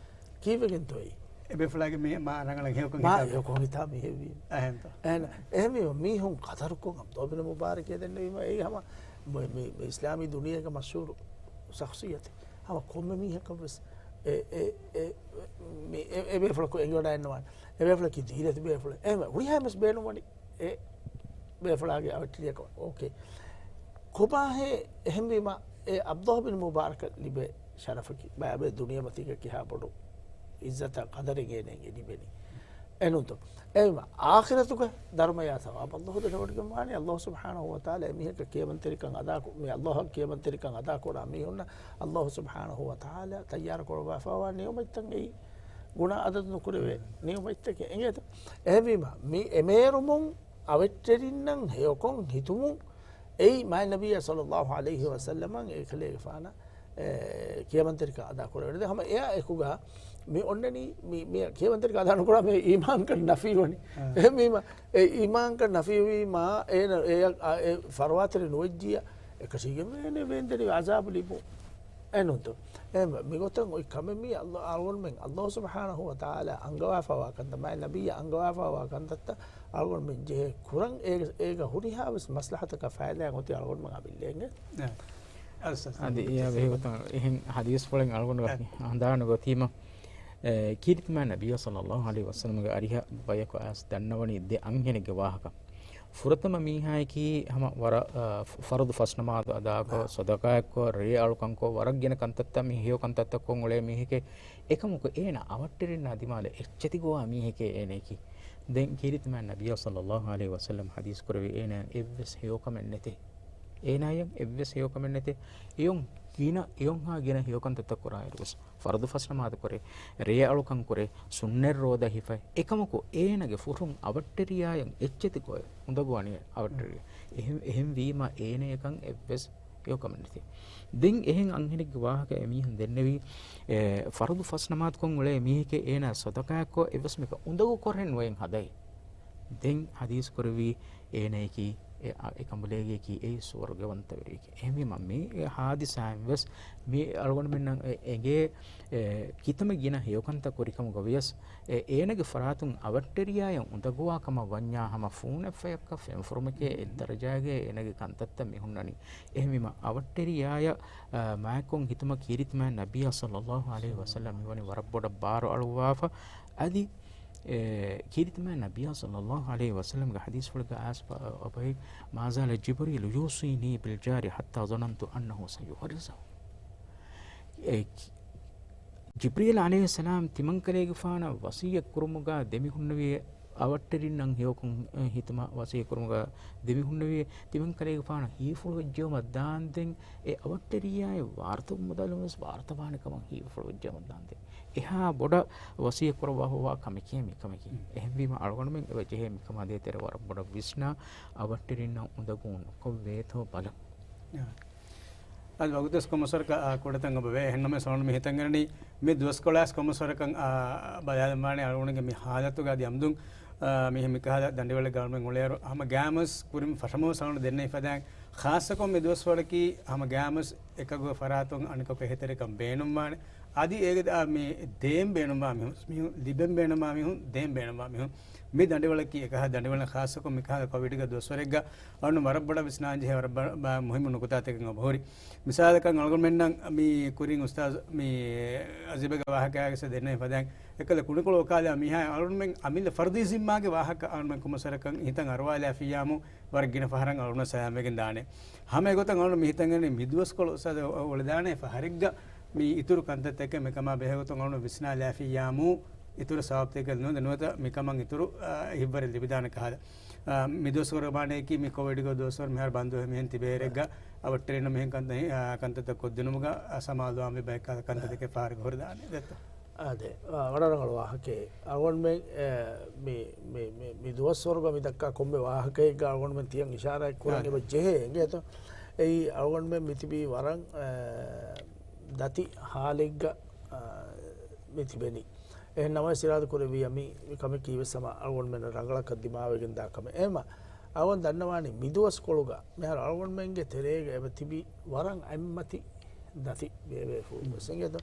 ކީއްވެގެންތޯއޭ؟ އެބޭފުޅާގެ މީ މާ ރަނގަޅަށް ހެޔޮކޮން މާ ހިތާ. ހެޔޮކޮން ހިތާ މީހެއްވީ. އެހެންތޯ؟ އެހެން، އެހެންވީމަ މީހުން ޤަދަރުކޮށް ޢަބްދުﷲ ބިން މުބާރިކް އެ ދެންނެވީމަ އެއީ ހަމަ މު-، މި، މި އިސްލާމީ ދުނިޔޭގެ މަޝްހޫރު ޝަޚްޞިއްޔަތެއް. ހަމަ ކޮންމެ މީހަކަށްވެސް އެ، އެ، އެ، މި، އެ، އެ ބޭފުޅަކު އެނގިވަޑައިގަންނަވާނެ. އެ ބޭފުޅަކީ ދީލަތި ބޭފުޅެއް. އެހެންވެ، ހުރިހާ އެއްވެސް ބޭނުންވަނީ އެ ބޭފުޅާގެ އަވަށްޓެރިޔަކަށް. އޯކޭ. ކޮބާހޭ އެހެންވީމަ އެ ޢަބްދުﷲ ބިން މުބާރަކަށް ލިބޭ ޝަރަފަކީ ބައެއް ދުނިޔެމަތީގަ ކިހާ ބޮޑު ޢިއްޒަތާ ޤަދަރެއް އޭނައަށް ލިބެނީ. އެނޫންތޯ؟ އެހެންވީމަ އާޚިރަތުގަ ދަރުމަޔާ ސަވާބު ﷲ ދެނެވޮޑިގެންވާނެ. ﷲ ސުބްޙާނަހޫ ވަތަޢާލާ އެމީހަކަށް ކިޔަމަންތެރިކަން އަދާކު-، މި ﷲ އަށް ކިޔަމަންތެރިކަން އަދާކުރާ މީހުންނަށް ﷲ ސުބްޙާނަހޫ ވަތަޢާލާ ތައްޔާރު ކުރައްވާފައިވާ ނިޢުމަތްތައް އެއީ ގުނާ އަދަދު ނުކުރެވޭ ނިޢުމަތްތަކެއް. އިނގޭތަ؟ އެހެންވީމަ، މި އެމޭރުމުން އަވަށްޓެރިންނަށް ހެޔޮކޮން ހިތުމުން އެއީ މާތް ނަބިއްޔާ ޞައްލައްލާހު ޢަލައިހި ވަސައްލަމަށް އެކަލޭގެފާނަށް، އެ، ކިޔަމަންތެރިކަން އަދާ ކުރެވޭ. ހަމަ އެއާ އެކުގަ މި އޮންނަނީ މި، މި ކިޔަމަންތެރިކަން އަދާ ނުކުރާ މި އީމާންކަން ނަފީވަނީ. އެހެންވީމަ، އެ އީމާންކަން ނަފީވީމާ އޭނަ އެ، އެ ފަރުވާތެރި ނުވެއްޖިއްޔާ އެކަށީގެން ވޭނެ ވޭންދެނިވި ޢަޒާބު ލިބުން. އެނޫންތޯ؟ އެ މިގޮތަށް އޮތް ކަމެއް މީ ﷲ، އަޅުގަނޑުމެން ﷲ ސުބްޙާނަހޫ ވަތަޢާލާ އަންގަވާފައިވާ ކަންތައް، މާތް ނަބިއްޔާ އަންގަވާފައިވާ ކަންތައްތައް އަޅުގަނޑުމެން ޖެހޭ ކުރަން، އޭގެ، އޭގަ ހުރިހާވެސް މަސްލަހަތަކާ ފައިދާއެއް އޮތީ އަޅުގަނޑުމެން އާ ބިއްލޭނގެ. އަދި އެއާ ބެހޭގޮތަށް އެހެން ޙަދީޘްފުޅެއް އަޅުގަނޑު އަންދާނެ ގޮތީމަ، އެ، ކީރިތި މާތް ނަބިއްޔާ ޞައްލައްލާހު ޢަލައިހި ވަސައްލަމްގެ އަރިހަށް ބަޔަކު އައިސް ދަންނަވަނީ ދެ އަންހެނެއްގެ ވާހަކަ. ފުރަތަމަ މީހާޔަކީ ހަމަ ވަރަށް، އަ، ފަރުޟު ފަސްނަމާދު އަދާކޮށް، ޞަދަޤާތްކޮށް، ރޭ އަޅުކަންކޮށް، ވަރަށް ގިނަ ކަންތައްތައް މި ހެޔޮ ކަންތައްތައް ކޮށް އުޅޭ މީހެކޭ. އެކަމަކު އޭނަ އަވަށްޓެރިންނާ ދިމާލަށް އެއްޗެތި ގޮވާ މީހެކޭ އޭނަޔަކީ. ދެން ކީރިތި މާތް ނަބިއްޔާ ޞައްލައްލާހު ޢަލައިހި ވަސައްލަމް ޙަދީޘް ކުރެއްވި އޭނައަށް އެއްވެސް ހެޔޮކަމެއް ނެތޭ. އޭނާޔަށް އެއްވެސް ހެޔޮކަމެއް ނެތޭ. އެޔޮން ގިނަ، އެޔޮންހާ ގިނަ ހެޔޮކަންތައްތައް ކުރާއިރުވެސް، ފަރުދު ފަސްނަމާދު ކުރޭ، ރޭ އަޅުކަން ކުރޭ، ސުންނަތް ރޯދަ ހިފައި، އެކަމަކު އޭނާގެ ފުށުން އަވަށްޓެރިޔާޔަށް އެއްޗެތި ގޮތް އުނދަގޫވާނީ އަވަށްޓެރިޔާ. އެހެން، އެހެންވީމަ އޭނަޔަކަށް އެއްވެސް ހެޔޮކަމެއް ނެތޭ. ދެން އެހެން އަންހެނެއްގެ ވާހަކަ އެމީހުން ދެންނެވީ، އެ، ފަރުދު ފަސް ނަމާދުކޮށް އުޅޭ މީހެކޭ އޭނާ ސަދަޤާތްކޮށް އެއްވެސް މިކަ އުނދަގޫ ކޮށްހެން ނުވެން ހަދައި. ދެން ޙަދީޘް ކުރެއްވީ އޭނަޔަކީ، އެ، އަ، އެ ކަނބުލޭގެޔަކީ އެއީ ސުވަރުގަވަންތަވެރިޔަކީ. އެހެންވީމަ މި، އެ، ޙާދިސާއިން ވެސް މި އަޅުގަނޑުމެންނަށް އެ، އެނގޭ، އެ، ކިތަންމެ ގިނަ ހެޔޮކަންތައް ކުރިކަމުގަ ވިޔަސް، އެ، އޭނަގެ ފަރާތުން އަވަށްޓެރިޔާޔަށް އުނދަގޫވާ ކަމަށް ވަންޏާ ހަމަ ފޫނެއްފަޔަކަށް ފެންފުރުމެކޭ އެއްދަރަޖާގެ އޭނަގެ ކަންތައްތައް މި ހުންނަނީ. އެހެންވީމަ އަވަށްޓެރިޔާޔަށް، އަ، މާތްކޮށް ހިތުމަށް ކީރިތި މާތް ނަބިއްޔާ ޞައްލައްލާހު ޢަލައިހި ވަސައްލަމް މިވަނީ ވަރަށް ބޮޑަށް ބާރު އަޅުއްވާފަ. އަދި، އެ، ކީރިތި މާތް ނަބިއްޔާ ޞައްލައްލާހު ޢަލައިހި ވަސައްލަމްގެ ޙަދީޘްފުޅެއްގަ އައިސްފަ، އަ، އަބައި، "ما زال جبريل يوصيني بالجار حتى ظننت أنه سيورثه." އެ، ޖިބްރީލް ޢަލައިހިއްސަލާމް ތިމަންކަލޭގެފާނަށް ވަޞިއްޔަތް ކުރުމުގަ ދެމިހުންނެވި އަވަށްޓެރިންނަށް ހެޔޮކޮށް، އެ، ހިތުމަށް ވަޞިއްޔަތް ކުރުމުގަ ދެމިހުންނެވި ތިމަންކަލޭގެފާނަށް ހީފުޅުވެއްޖެއުމަށް ދާންދެން އެ އަވަށްޓެރިޔާއެއް ވާރުތަ މުދަލުން ވެސް ވާރުތަވާނެ ކަމަށް ހީފުޅުވެއްޖެއުމަށް ދާންދެން. އެހާ ބޮޑަށް ވަޞިއްޔަތް ކުރައްވާފައިވާ ކަމެކޭ މިކަމަކީ. އެހެންވީމަ އަޅުގަނޑުމެން އެބަ ޖެހޭ މިކަމާ ދޭތެރޭ ވަރަށް ބޮޑަށް ވިސްނާ އަވަށްޓެރިންނަށް އުނދަގޫ ނުކޮށްވޭތޯ ބަލަން. އާ. އަދި ވަގުތުވެސް ކޮންމެސްވަރަކަށް، އާ، ކުޑަތަން އެބަވޭ. އެހެންނަމަވެސް އަޅުގަނޑު މި ހިތަށް އެރެނީ މި ދުވަސްކޮޅާސް ކޮންމެސްވަރަކަށް، އާ، ބަލާލަންވާނެ އަޅުގަނޑުގެ މި ޙާލަތުގަ އަދި އަމްދުން، އާ، މިހެން މިކަހަލަ ދަނޑިވަޅެއްގަ އަޅުގަނޑުމެން އުޅޭއިރު ހަމަ ގާމަސް ކުރިން ފަށަމަވެސް އަޅުގަނޑު ދެންނެވި ފަދައިން ޚާއްޞަކޮށް މި ދުވަސްވަޅަކީ ހަމަ ގާމަސް އެކަކުގެ ފަރާތުން އަނެކަކު އެހީތެރިކަން ބޭނުންވާނެ. އަދި އޭގެ ދާ މި ދޭން ބޭނުންވާ މީހުން، މީހުން ލިބެން ބޭނުންވާ މީހުން، ދޭން ބޭނުންވާ މީހުން. މި ދަނޑިވަޅަކީ އެކަހަލަ ދަނޑިވަޅެއް ޚާއްޞަކޮށް މިކަހަލަ ކޮވިޑްގެ ދުވަސްވަރެއްގަ އަޅުގަނޑު ވަރަށް ބޮޑަށް ވިސްނާންޖެހޭ ވަރަށް ބަ-، ބަ-، މުހިއްމު ނުކުތާތަކެއް އެބަހުރި. މިސާލަކަށް އަޅުގަނޑުމެންނަށް މި ކުރިން އުސްތާޛު މި އަޒީބެއްގެ ވާހަކައާ ގެއްސަ ދެންނެވި ފަދައިން އެކަލަ ކުނިކޮޅު އޮކާލާ މީހާ އަޅުގަނޑުމެން އަމިއްލަ ފަރުދީ ޒިންމާގެ ވާހަކަ އަޅުގަނޑުމެން ކޮންމެސްވަރަކަށް ހިތަށް އަރުވާލާފިއްޔާމު ވަރަށް ގިނަ ފަހަރަށް އަޅުގަނޑަށް ސަލާމަތްވެގެން ދާނެ. ހަމަ އެގޮތަށް އަޅުގަނޑު މި ހިތަށް އެރެނީ މި ދުވަސްކޮޅު އުސްތާޛު އުޅެދާނެ ފަހަރެއްގަ މި އިތުރު ކަންތައްތަކެއް މިކަމާ ބެހޭގޮތުން އަޅުގަނޑު ވިސްނާލާފިއްޔާމު އިތުރު ސަބަބުތަކެއް ނުވަތަ، ނުވަތަ މިކަމަށް އިތުރު، އާ، ހިތްވަރެއް ލިބިދާނެ ކަހަލަ. އާ، މި ދުވަސްވަރު ވާނެއަކީ މި ކޮވިޑްގެ ދުވަސްވަރު މިހާރު ބަންދުވެ މިހެން ތިބޭ އިރެއްގަ އަވަށްޓެރިންނަށް މިހެން ކަންތައް، އާ، ކަންތައްތައް ކޮށްދިނުމުގަ، އާ، ސަމާލުވާންވީ ބައެއް ކަހަލަ ކަންތައްތަކެއް ފަހަރެއްގަ ހުރިދާނެ ދެއްތޯ. އާދެ، އާ، ވަރަށް ރަނގަޅު ވާހަކައެއް. އަޅުގަނޑުމެން، އެ، މި، މި، މި، މި ދުވަސްވަރުގަ މި ދައްކާ ކޮންމެ ވާހަކައެއްގަ އަޅުގަނޑުމެން ތިޔަން އިޝާރާތް ކުރަން އާދެ. އެބަ ޖެހޭ އިނގޭތޯ. އެއީ އަޅުގަނޑުމެން މިތިބީ ވަރަށް، އެ، ދަތި ހާލެއްގަ، އާ، މި ތިބެނީ. އެހެން ނަމަވެސް އިރާދަ ކުރެއްވިއްޔާ މި، މި ކަމަކީ ވެސް ހަމަ އަޅުގަނޑުމެން ރަނގަޅަކަށް ދިމާވެގެން ދާ ކަމެއް. އެހެންމަ އަޅުގަނޑު ދަންނަވާނީ މި ދުވަސްކޮޅުގަ މިހާރު އަޅުގަނޑުމެންގެ ތެރޭގަ އެބަ ތިބި ވަރަށް އެއްމަތި ދަތި ބޭބޭފުޅުން ވެސް އިނގޭތޯ.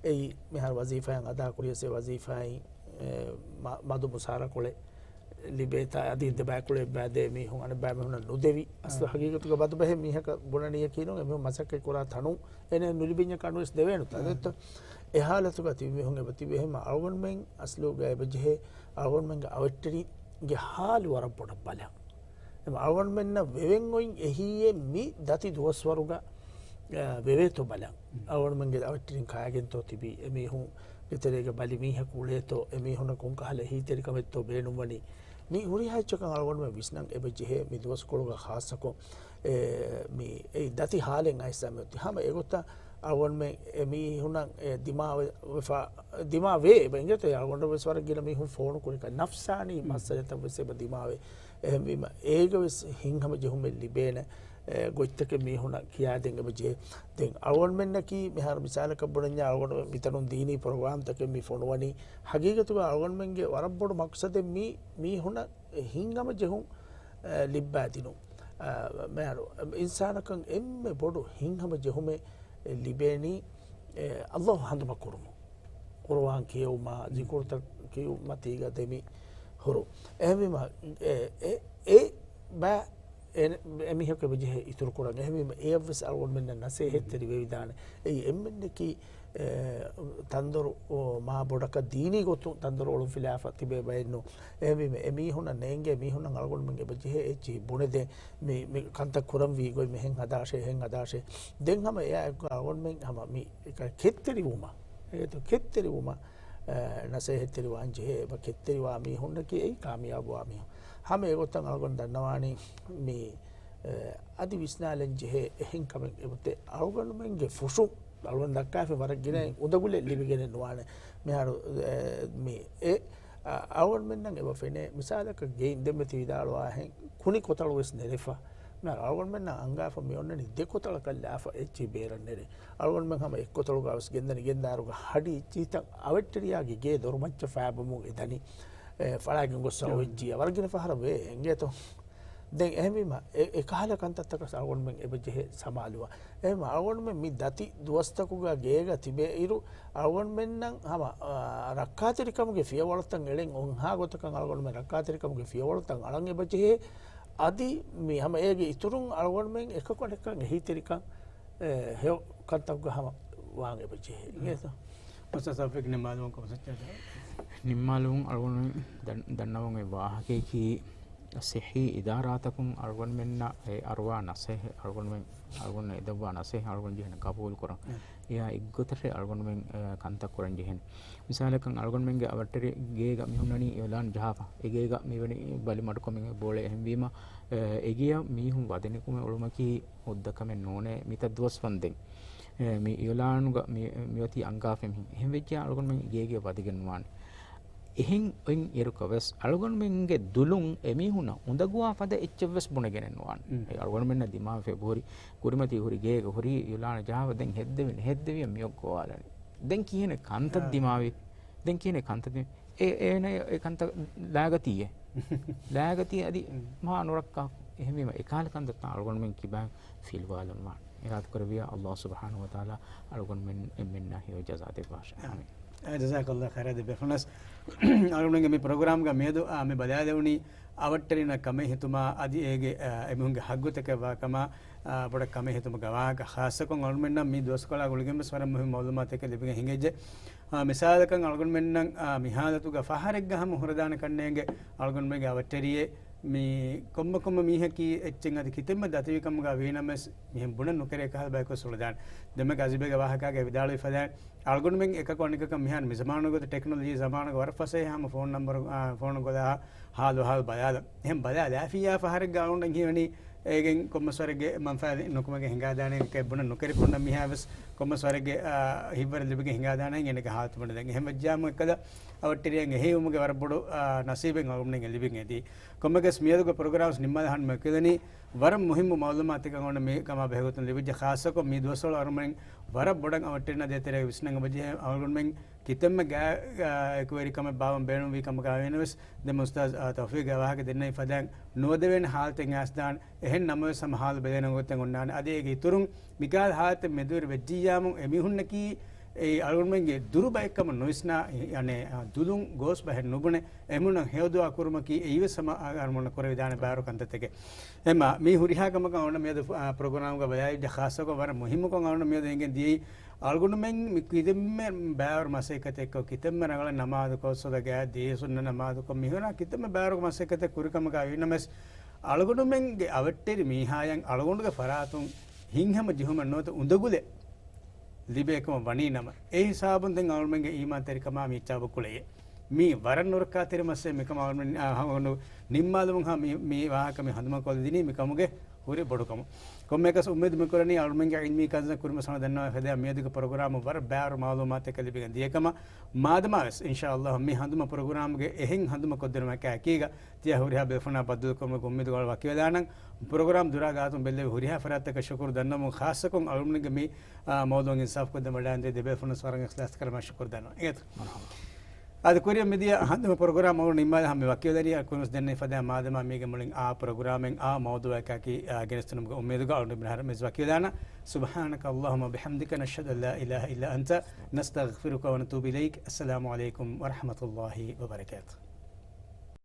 އެއީ މިހާރު ވަޒީފާއިން އަދާކުރިޔަސް އެ ވަޒީފާއިން، އެ، މަ-، މަދު މުސާރަކޮޅެއް ލިބޭތާ އަދި ދެބައިކުޅައެއް ބައި ދޭ މީހުން އަނެއްބައި މީހުންނަށް ނުދެވި. އަސްލު އާ. ހަގީގަތުގަ ބަދުބަހެއް މީހަކަށް ބުނަނީއަކީ ނޫން އެމީހުން މަސައްކަތް ކުރާ ތަނުން އޭނަ ނުލިބިންޏަކާ ނުވެސް ދެވޭނުތަ. އާ. ދެއްތޯ؟ އެ ހާލަތުގަ ތިބި މީހުން އެބަ ތިބި އެހެންމަ އަޅުގަނޑުމެން އަސްލުގަ އެބަ ޖެހޭ އަޅުގަނޑުމެންގެ އަވަށްޓެރިންގެ ހާލު ވަރަށް ބޮޑަށް ބަލަން. އެމަ އަޅުގަނޑުމެންނަށް ވެވެން އޮތް އެހީއޭ މި ދަތި ދުވަސްވަރުގަ، އާ، ވެވޭތޯ ބަލަން. އަޅުގަނޑުމެންގެ އަވަށްޓެރިން ކާގެންތޯ ތިބީ؟ އެމީހުންގެ ތެރޭގަ ބަލި މީހަކު އުޅޭތޯ؟ އެމީހުންނަށް ކޮންކަހަލަ އެހީތެރިކަމެއްތޯ ބޭނުންވަނީ؟ މި ހުރިހާ އެއްޗަކަށް އަޅުގަނޑުމެން ވިސްނަން އެބަ ޖެހޭ މި ދުވަސްކޮޅުގަ ޚާއްޞަކޮށް، އެ، މި އެ ދަތި ހާލެއް އައިސް އަމިއޮތީ. ހަމަ އެގޮތަށް އަޅުގަނޑުމެން އެމީހުނަށް އެ ދިމާވެ-، ވެފަ-، ދިމާވޭ އެބަ އިނގޭތޯ. އަޅުގަނޑަށް ވެސް ވަރަށް ގިނަ މީހުން ފޯނު ކުރި ކަން ނަފްސާނީ މައްސަލަތައް ވެސް އެބަ ދިމާވޭ. އެހެންވީމަ އޭގަ ވެސް ހިތްހަމަޖެހުމެއް ލިބޭނެ، އެ، ގޮތްތަކެއް މީހުނަށް ކިޔާދޭން އެބަ ޖެހޭ. ދެން އަޅުގަނޑުމެންނަކީ މިހާރު މިސާލަކަށް ބުނަންޏާ އަޅުގަނޑު މިތަނުން ދީނީ ޕްރޮގްރާމްތަކެއް މި ފޮނުވަނީ. ހަގީގަތުގަ އަޅުގަނޑުމެންގެ ވަރަށް ބޮޑު މަޤްޞަދެއް މީ މީހުނަށް ހިތްހަމަޖެހުން، އެ، ލިއްބާދިނުން. އެ، މިހާރު އިންސާނަކަށް އެންމެ ބޮޑު ހިތްހަމަޖެހުމެއް ލިބޭނީ، އެ، ﷲ ހަނދުމަ ކުރުމުން. ޤުރުއާން ކިޔެވުމާ، މް. ޒިކުރުތައް ކިޔުމަތީގަ ދެމި ހުރު. އެހެންވީމަ، އެ، އެ، އެ ބަ-، އެ، އެމީހަކު އެބަޖެހޭ އިތުރުކުރަން. އެހެންވީމަ، އެއަށްވެސް އަޅުގަނޑުމެންނަށް ނަސޭހަތްތެރި ވެވިދާނެ. އެއީ އެންމެންނަކީ، އެ، ތަންދޮރު، އޯ، މާ ބޮޑަކަށް ދީނީ ގޮތުން ތަންދޮރު އޮޅުންފިލާފަ ތިބޭ ބައެއްނު. އެހެންވީމަ، އެމީހުންނަށް ނޭނގޭ މީހުންނަށް އަޅުގަނޑުމެން އެބަޖެހޭ އެއްޗިހި ބުނެދޭ. މި، މި ކަންތައް ކުރަންވީ ގޮތް މިހެން ހަދާށޭ، ހެން ހަދާށޭ. ދެން ހަމަ އެއާ އެއްކޮށް އަޅުގަނޑުމެން ހަމަ މި އެކަ ކެތްތެރިވުމަށް، އެ، ކެތްތެރިވުމަށް، އެ، ނަސޭހަތްތެރިވާން ޖެހޭ. އެބަ ކެތްތެރިވާ މީހުންނަކީ އެއީ ކާމިޔާބުވާ މީހުން. ހަމަ އެގޮތަށް އަޅުގަނޑު ދަންނަވާނީ މި، އެ، އަދި ވިސްނާލަން ޖެހޭ އެހެން ކަމެއް އެބަތެ އަޅުގަނޑުމެންގެ ފުށު އަޅުގަނޑު ދައްކާފަ ވަރަށް ގިނައިން އުނދަގުލެއް ލިބިގެނެއް ނުވާނެ. މިހާރު، އެ، މި އެ، އަ، އަޅުގަނޑުމެންނަށް އެބަ ފެނޭ، މިސާލަކަށް ގެއިން ދެންމެ ތި ވިދާޅުވާހެން ކުނި ކޮތަޅު ވެސް ނެރެފަ. މިހާރު އަޅުގަނޑުމެންނަށް އަންގާފަ މި އޮންނަނީ ދެ ކޮތަޅަކަށް ލާފަ އެއްޗިހި ބޭރަށް ނެރެ. އަޅުގަނޑުމެން ހަމަ އެއްކޮތަޅުގަ ވެސް ގެންދަނީ ގެންދާއިރުގަ ހަޑި އެއްޗިހިތައް އަވަށްޓެރިޔާގެ ގޭ ދޮރުމައްޗަށް ފައިބަމުން އެ ދަނީ، އެ، ފަޅާގެން ގޮސް އޮތް އެއްޗިހި ވަރަށް ގިނަ ފަހަރަށް ވޭ އެނގޭތޯ. ދެން އެހެންވީމަ، އެ، އެ ކަހަލަ ކަންތައްތަކަސް އަޅުގަނޑުމެން އެބަޖެހޭ ސަމާލުވާ. އެހެންވީމަ، އަޅުގަނޑުމެން މި ދަތި ދުވަސްތަކުގަ ގޭގަ ތިބޭ އިރު، އަޅުގަނޑުމެންނަށް ހަމަ، އާ، ރައްކާތެރިކަމުގެ ފިޔަވަޅުތައް އެޅެން އޮންހާ ގޮތަކަށް އަޅުގަނޑުމެން ރައްކާތެރިކަމުގެ ފިޔަވަޅުތައް އަޅަން އެބަޖެހޭ. އަދި މި ހަމަ އޭގެ އިތުރުން އަޅުގަނޑުމެން އެކަކު އަނެކަކަށް އެހީތެރިކަން، އެ، ހެޔޮ ކަންތަކުގަ ހަމަ ވާން އެބަޖެހޭ. އިނގޭތޯ؟ އުސްތާޛް ތައުފީޤް ނިންމާލުމަށް ކޮންމެސް އެއްޗެއް؟ ނިންމާލުމުން އަޅުގަނޑު ދަން-، ދަންނަވަން އޮތް ވާހަކަޔަކީ، ސިއްހީ އިދާރާތަކުން އަޅުގަނޑުމެންނަށް އެ އަރުވާ ނަސޭހަ، އަޅުގަނޑުމެން، އަޅުގަނޑު އެދައްވާ ނަސޭހަ އަޅުގަނޑު ޖެހޭނެ ގަބޫލު ކުރަން. އެ. އެއާ އެއްގޮތަށް އަޅުގަނޑުމެން، އެ، ކަންތައް ކުރަން ޖެހޭނެ. މިސާލަކަށް އަޅުގަނޑުމެންގެ އަވަށްޓެރި ގޭގަ މި ހުންނަނީ އިއުލާން ޖަހާފަ. އެ ގޭގަ މިވެނި ބަލި މަޑުކަމެއް ބޯޅަ އެހެންވީމަ، އެ، އެގެޔަށް މީހުން ވަދެނިކުމެ އުޅުމަކީ ހުއްދަ ކަމެއް ނޫނޭ. މިތައް ދުވަސްވަންދެން، އެ، މި އިއުލާނުގަ މި، މިއޮތީ އަންގާފަ މީހުން. އެހެން ވެއްޖެ އަޅުގަނޑުމެން ގޭގެ ވަދެގެން ނުވާނެ. އެހެން އޮތް އިރުކަ ވެސް އަޅުގަނޑުމެންގެ ދުލުން އެމީހުނަށް އުނދަގޫވާ ފަދަ އެއްޗެއް ވެސް ބުނެގެނެއް ނުވާނެ. އެ އަޅުގަނޑުމެންނަށް ދިމާވެފަ އެބަހުރި، ކުރިމަތީ ހުރި ގޭގަ ހުރީ އިއުލާނު ޖަހާފަ ދެން ހެއްދެވިން، ހެއްދެވިޔަ މިއޮއް ގޮވާލަނީ. ދެން ކިހިނެއް ކަންތައް ދިމާވީ؟ ދެން ކިހިނެއް ކަންތައް ދިމާވީ؟ އެ، އޭނަ އެ ކަންތައް ލާގަތީއޭ. ލާގަތީ އަދި މާ ނުރައްކާ. އެހެންވީމަ އެކަހަލަ ކަންތައްތައް އަޅުގަނޑުމެން ކިބައިން ފިލުވާލަން ވާނެ. އިރާދަކުރެއްވިޔާ ﷲ ސުބްޙާނަހޫ ވަތަޢާލާ އަޅުގަނޑުމެން އެންމެންނަށް ހެޔޮ ޖަޒާ ދެއްވާށޭ. އާމީން. އާ، ޖަޒާކަﷲ ޚައިރާ ދެބޭފުޅުންނަސް. އަޅުގަނޑުގެ މި ޕްރޮގްރާމްގަ މިއަދު، އާ، މި ބަލާލެވުނީ އަވަށްޓެރިންނަށް ކަމެއް ހިތުމާ އަދި އޭގެ، އާ، އެމީހުންގެ ހައްގުތަކެއް ވާ ކަމާ، އާ، ބޮޑަށް ކަމެއް ހިތުމުގެ ވާހަކަ. ޚާއްޞަކޮށް އަޅުގަނޑުމެންނަށް މި ދުވަސްކޮޅާ ގުޅިގެން ވެސް ވަރަށް މުހިންމު މައުލޫމާތުތަކެއް ލިބިގެން ހިނގައްޖެ. އާ، މިސާލަކަށް އަޅުގަނޑުމެންނަށް، އާ، މި ހާލަތުގަ ފަހަރެއްގަ ހަމަ ހުރެދާނެ ކަންނޭނގެ އަޅުގަނޑުމެންގެ އަވަށްޓެރިއެއް މި ކޮންމެ ކޮންމެ މީހަކީ އެއްޗެއް އަދި ކިތަންމެ ދަތިވި ކަމުގަ ވީނަމަވެސް މިހެން ބުނަން ނުކެރޭ ކަހަލަ ބަޔަކު ސުޅުދާނެ. ދެންމެ އަޒިބޭގެ ވާހަކާގެ ވިދާޅުވި ފަދައިން އަޅުގަނޑުމެން އެކަކު އަނެކަކަށް މިހާރު މި ޒަމާނުގަ ގޮތަށް ޓެކްނޮލޮޖީ ޒަމާނުގަ ވަރަށް ފަސޭހަ ހަމަ ފޯން ނަންބަރު، އާ، ފޯނު ގޮލާ ހާލު ހާލު ބަލާލަން. އެހެން ބަލާލާފިއްޔާ ފަހަރެއްގަ އަޅުގަނޑަށް ހީވަނީ އޭގެން ކޮންމެސް ވަރެއްގެ މަންފާ ނުކުމެގެން ހިނގާދާނެ ކައެއް ބުނަން ނުކެރި ކުންނަ މީހާ ވެސް ކޮންމެސް ވަރެއްގެ، އާ، ހިތްވަރެއް ލިބިގެން ހިނގާދާނެ އޭނަގެ ހާލަތު ބުނެދެން. އެހެން ވެއްޖާމު އެއްކަލަ އަވަށްޓެރިއަށް އެހީވުމުގެ ވަރަށް ބޮޑު، އާ، ނަސީބެއް އަޅުގަނޑުމެންގެ ލިބިގެން އެދީ. ކޮންމެގަސް މިއަދުގެ ޕްރޮގްރާމްސް ނިންމާލާ ހަން މަކިލަނީ ވަރަށް މުހިއްމު މައުލޫމާތެއް އަޅުގަނޑު މި ކަމާ ބެހޭގޮތުން ލިބިއްޖެ. ޚާއްޞަކޮށް މި ދުވަސްވަޅު އަޅުގަނޑުމެން ވަރަށް ބޮޑަށް އަވަށްޓެރިންނާ ދޭތެރޭގަ ވިސްނަން އެބަޖެހޭ. އަޅުގަނޑުމެން ކިތަންމެ ގާ، އާ، އެކުވެރިކަމެއް ބާވަން ބޭނުންވީ ކަމަކާ ވީނަމަވެސް، ދެން އުސްތާޒް، އާ، ތައުފީގްގެ ވާހަކަ ދެންނެވި ފަދައިން ނުވަދެވޭނެ ހާލަތެއް އައިސްދާނެ. އެހެން ނަމަވެސް ހަމަ ހާލު ބެލޭނެ ގޮތެއް އޮންނާނެ. އަދި އޭގެ އިތުރުން މިކަހަލަ ހާލަތެއް މެދުވެރި ވެއްޖިއްޔާމު އެމީހުންނަކީ އެއީ އަޅުގަނޑުމެންގެ ދުރު ބައެއްކަމަށް ނުވިސްނާ، އަނެއް، އާ، ދުލުން ގޯސް ބަހެއް ނުބުނެ، އެމީހުންނަށް ހެޔޮ ދުޢާ ކުރުމަކީ އެއީވެސް ހަމަ އަޅުގަނޑުމެންނަށް ކުރެވިދާނެ ބާރު ކަންތައްތަކެއް. އެމާ، މީ ހުރިހާ ކަމަކަށް އަޅުގަނޑު މިއަދު، އާ، ޕްރޮގްރާމްގަ ބަލާލިއްޖެ. ޚާއްޞަކޮށް ވަރަށް މުހިއްމުކޮށް އަޅުގަނޑު މިއަދު އެނގެން ދިޔައީ، އަޅުގަނޑުމެން މި ކިތަންމެ ބާރު މަސައްކަތެއްކޮށް، ކިތަންމެ ރަނގަޅަށް ނަމާދުކޮށް، ސުންނަތް ނަމާދުކޮށް، މިހުރާ ކިތަންމެ ބާރު މަސައްކަތެއް ކުރި ކަމަކާ ވީނަމަވެސް، އަޅުގަނޑުމެންގެ އަވަށްޓެރި މީހާޔަށް އަޅުގަނޑުގެ ފަރާތުން ހިތްހަމަ ޖެހުމެއް ނުވަތަ އުނދަގުލެއް ލިބޭ ކަމަށް ވަނީ ނަމަ، އެ ހިސާބުން ދެން އަޅުގަނޑުމެންގެ އީމާންތެރިކަމާ މިއްޗާ އެބަ ކުޅެޔޭ. މީ ވަރަށް ނުރައްކާތެރި މައްސަލައެއް މިކަމަށް އަޅުގަނޑު، އާ، ހަމަ ނިންމާލުމުން ހާ މި، މި ވާހަކަ މި ހަނދުމަކޮށްލަދިނީ މިކަމުގެ ހުރި ބޮޑުކަމުން. ކޮންމެއަކަސް އުއްމީދު މިކުރަނީ އަޅުގަނޑުމެންގެ ޢިލްމީ ކަންތައް ކުރިމަސް ހަމަ ދަންނަވާ ފަދައިން މިއަދުގެ ޕްރޮގްރާމު ވަރަށް ބާރު މައުލޫމާތެއް ލިބިގެން ދިޔަކަމަށް. މާދަމާވެސް އިންޝާﷲ މި ހަނދުމަ ޕްރޮގްރާމުގެ އެހެން ހަނދުމަ ކޮށްދިނުމަކާ އެކީގަ ތިޔަ ހުރިހާ ބޭފުޅުންނާ ބައްދަލުކުރުމުގެ އުއްމީދުގަ ވަކިވެލާނަން. ޕްރޮގްރާމް ދުރާ ގާތުން ބެއްލެވި ހުރިހާ ފަރާތްތަކަށް ޝުކުރު ދަންނަވަމުން ޚާއްޞަކޮށް އަޅުގަނޑުގެ މި، އާ، މައުޟޫޢަށް އިންސާފު ކޮށްދޭން ވަޑައިގެން ދިޔަ ދެބޭފުޅުން ވަރަށް އިޚްލާޞް ކަރަމާ ޝުކުރު ދަންނަވަން. އިނގޭތަ؟ އަދި ކުރިއަށް މިދިޔަ ހަނދުމަ ޕްރޮގްރާމް އަޅުގަނޑު ނިންމާލާ ހަމަ ވަކިވެލަނީ އަޅުގަނޑު ދެންނެވި ފަދައިން މާދަމާ މީގެ މުޅިން އާ ޕްރޮގްރާމެއް އާ މައުޟޫޢަކާއެކީ، އާ، ގެނެސްދިނުމުގެ އުއްމީދުގަ އަޅުގަނޑު މިހާރު މިސް ވަކިވެލާނަން. سبحانك اللهم وبحمدك، نشهد أن لا إله إلا أنت، نستغفرك ونتوب إليك. السلام عليكم ورحمة الله وبركاته.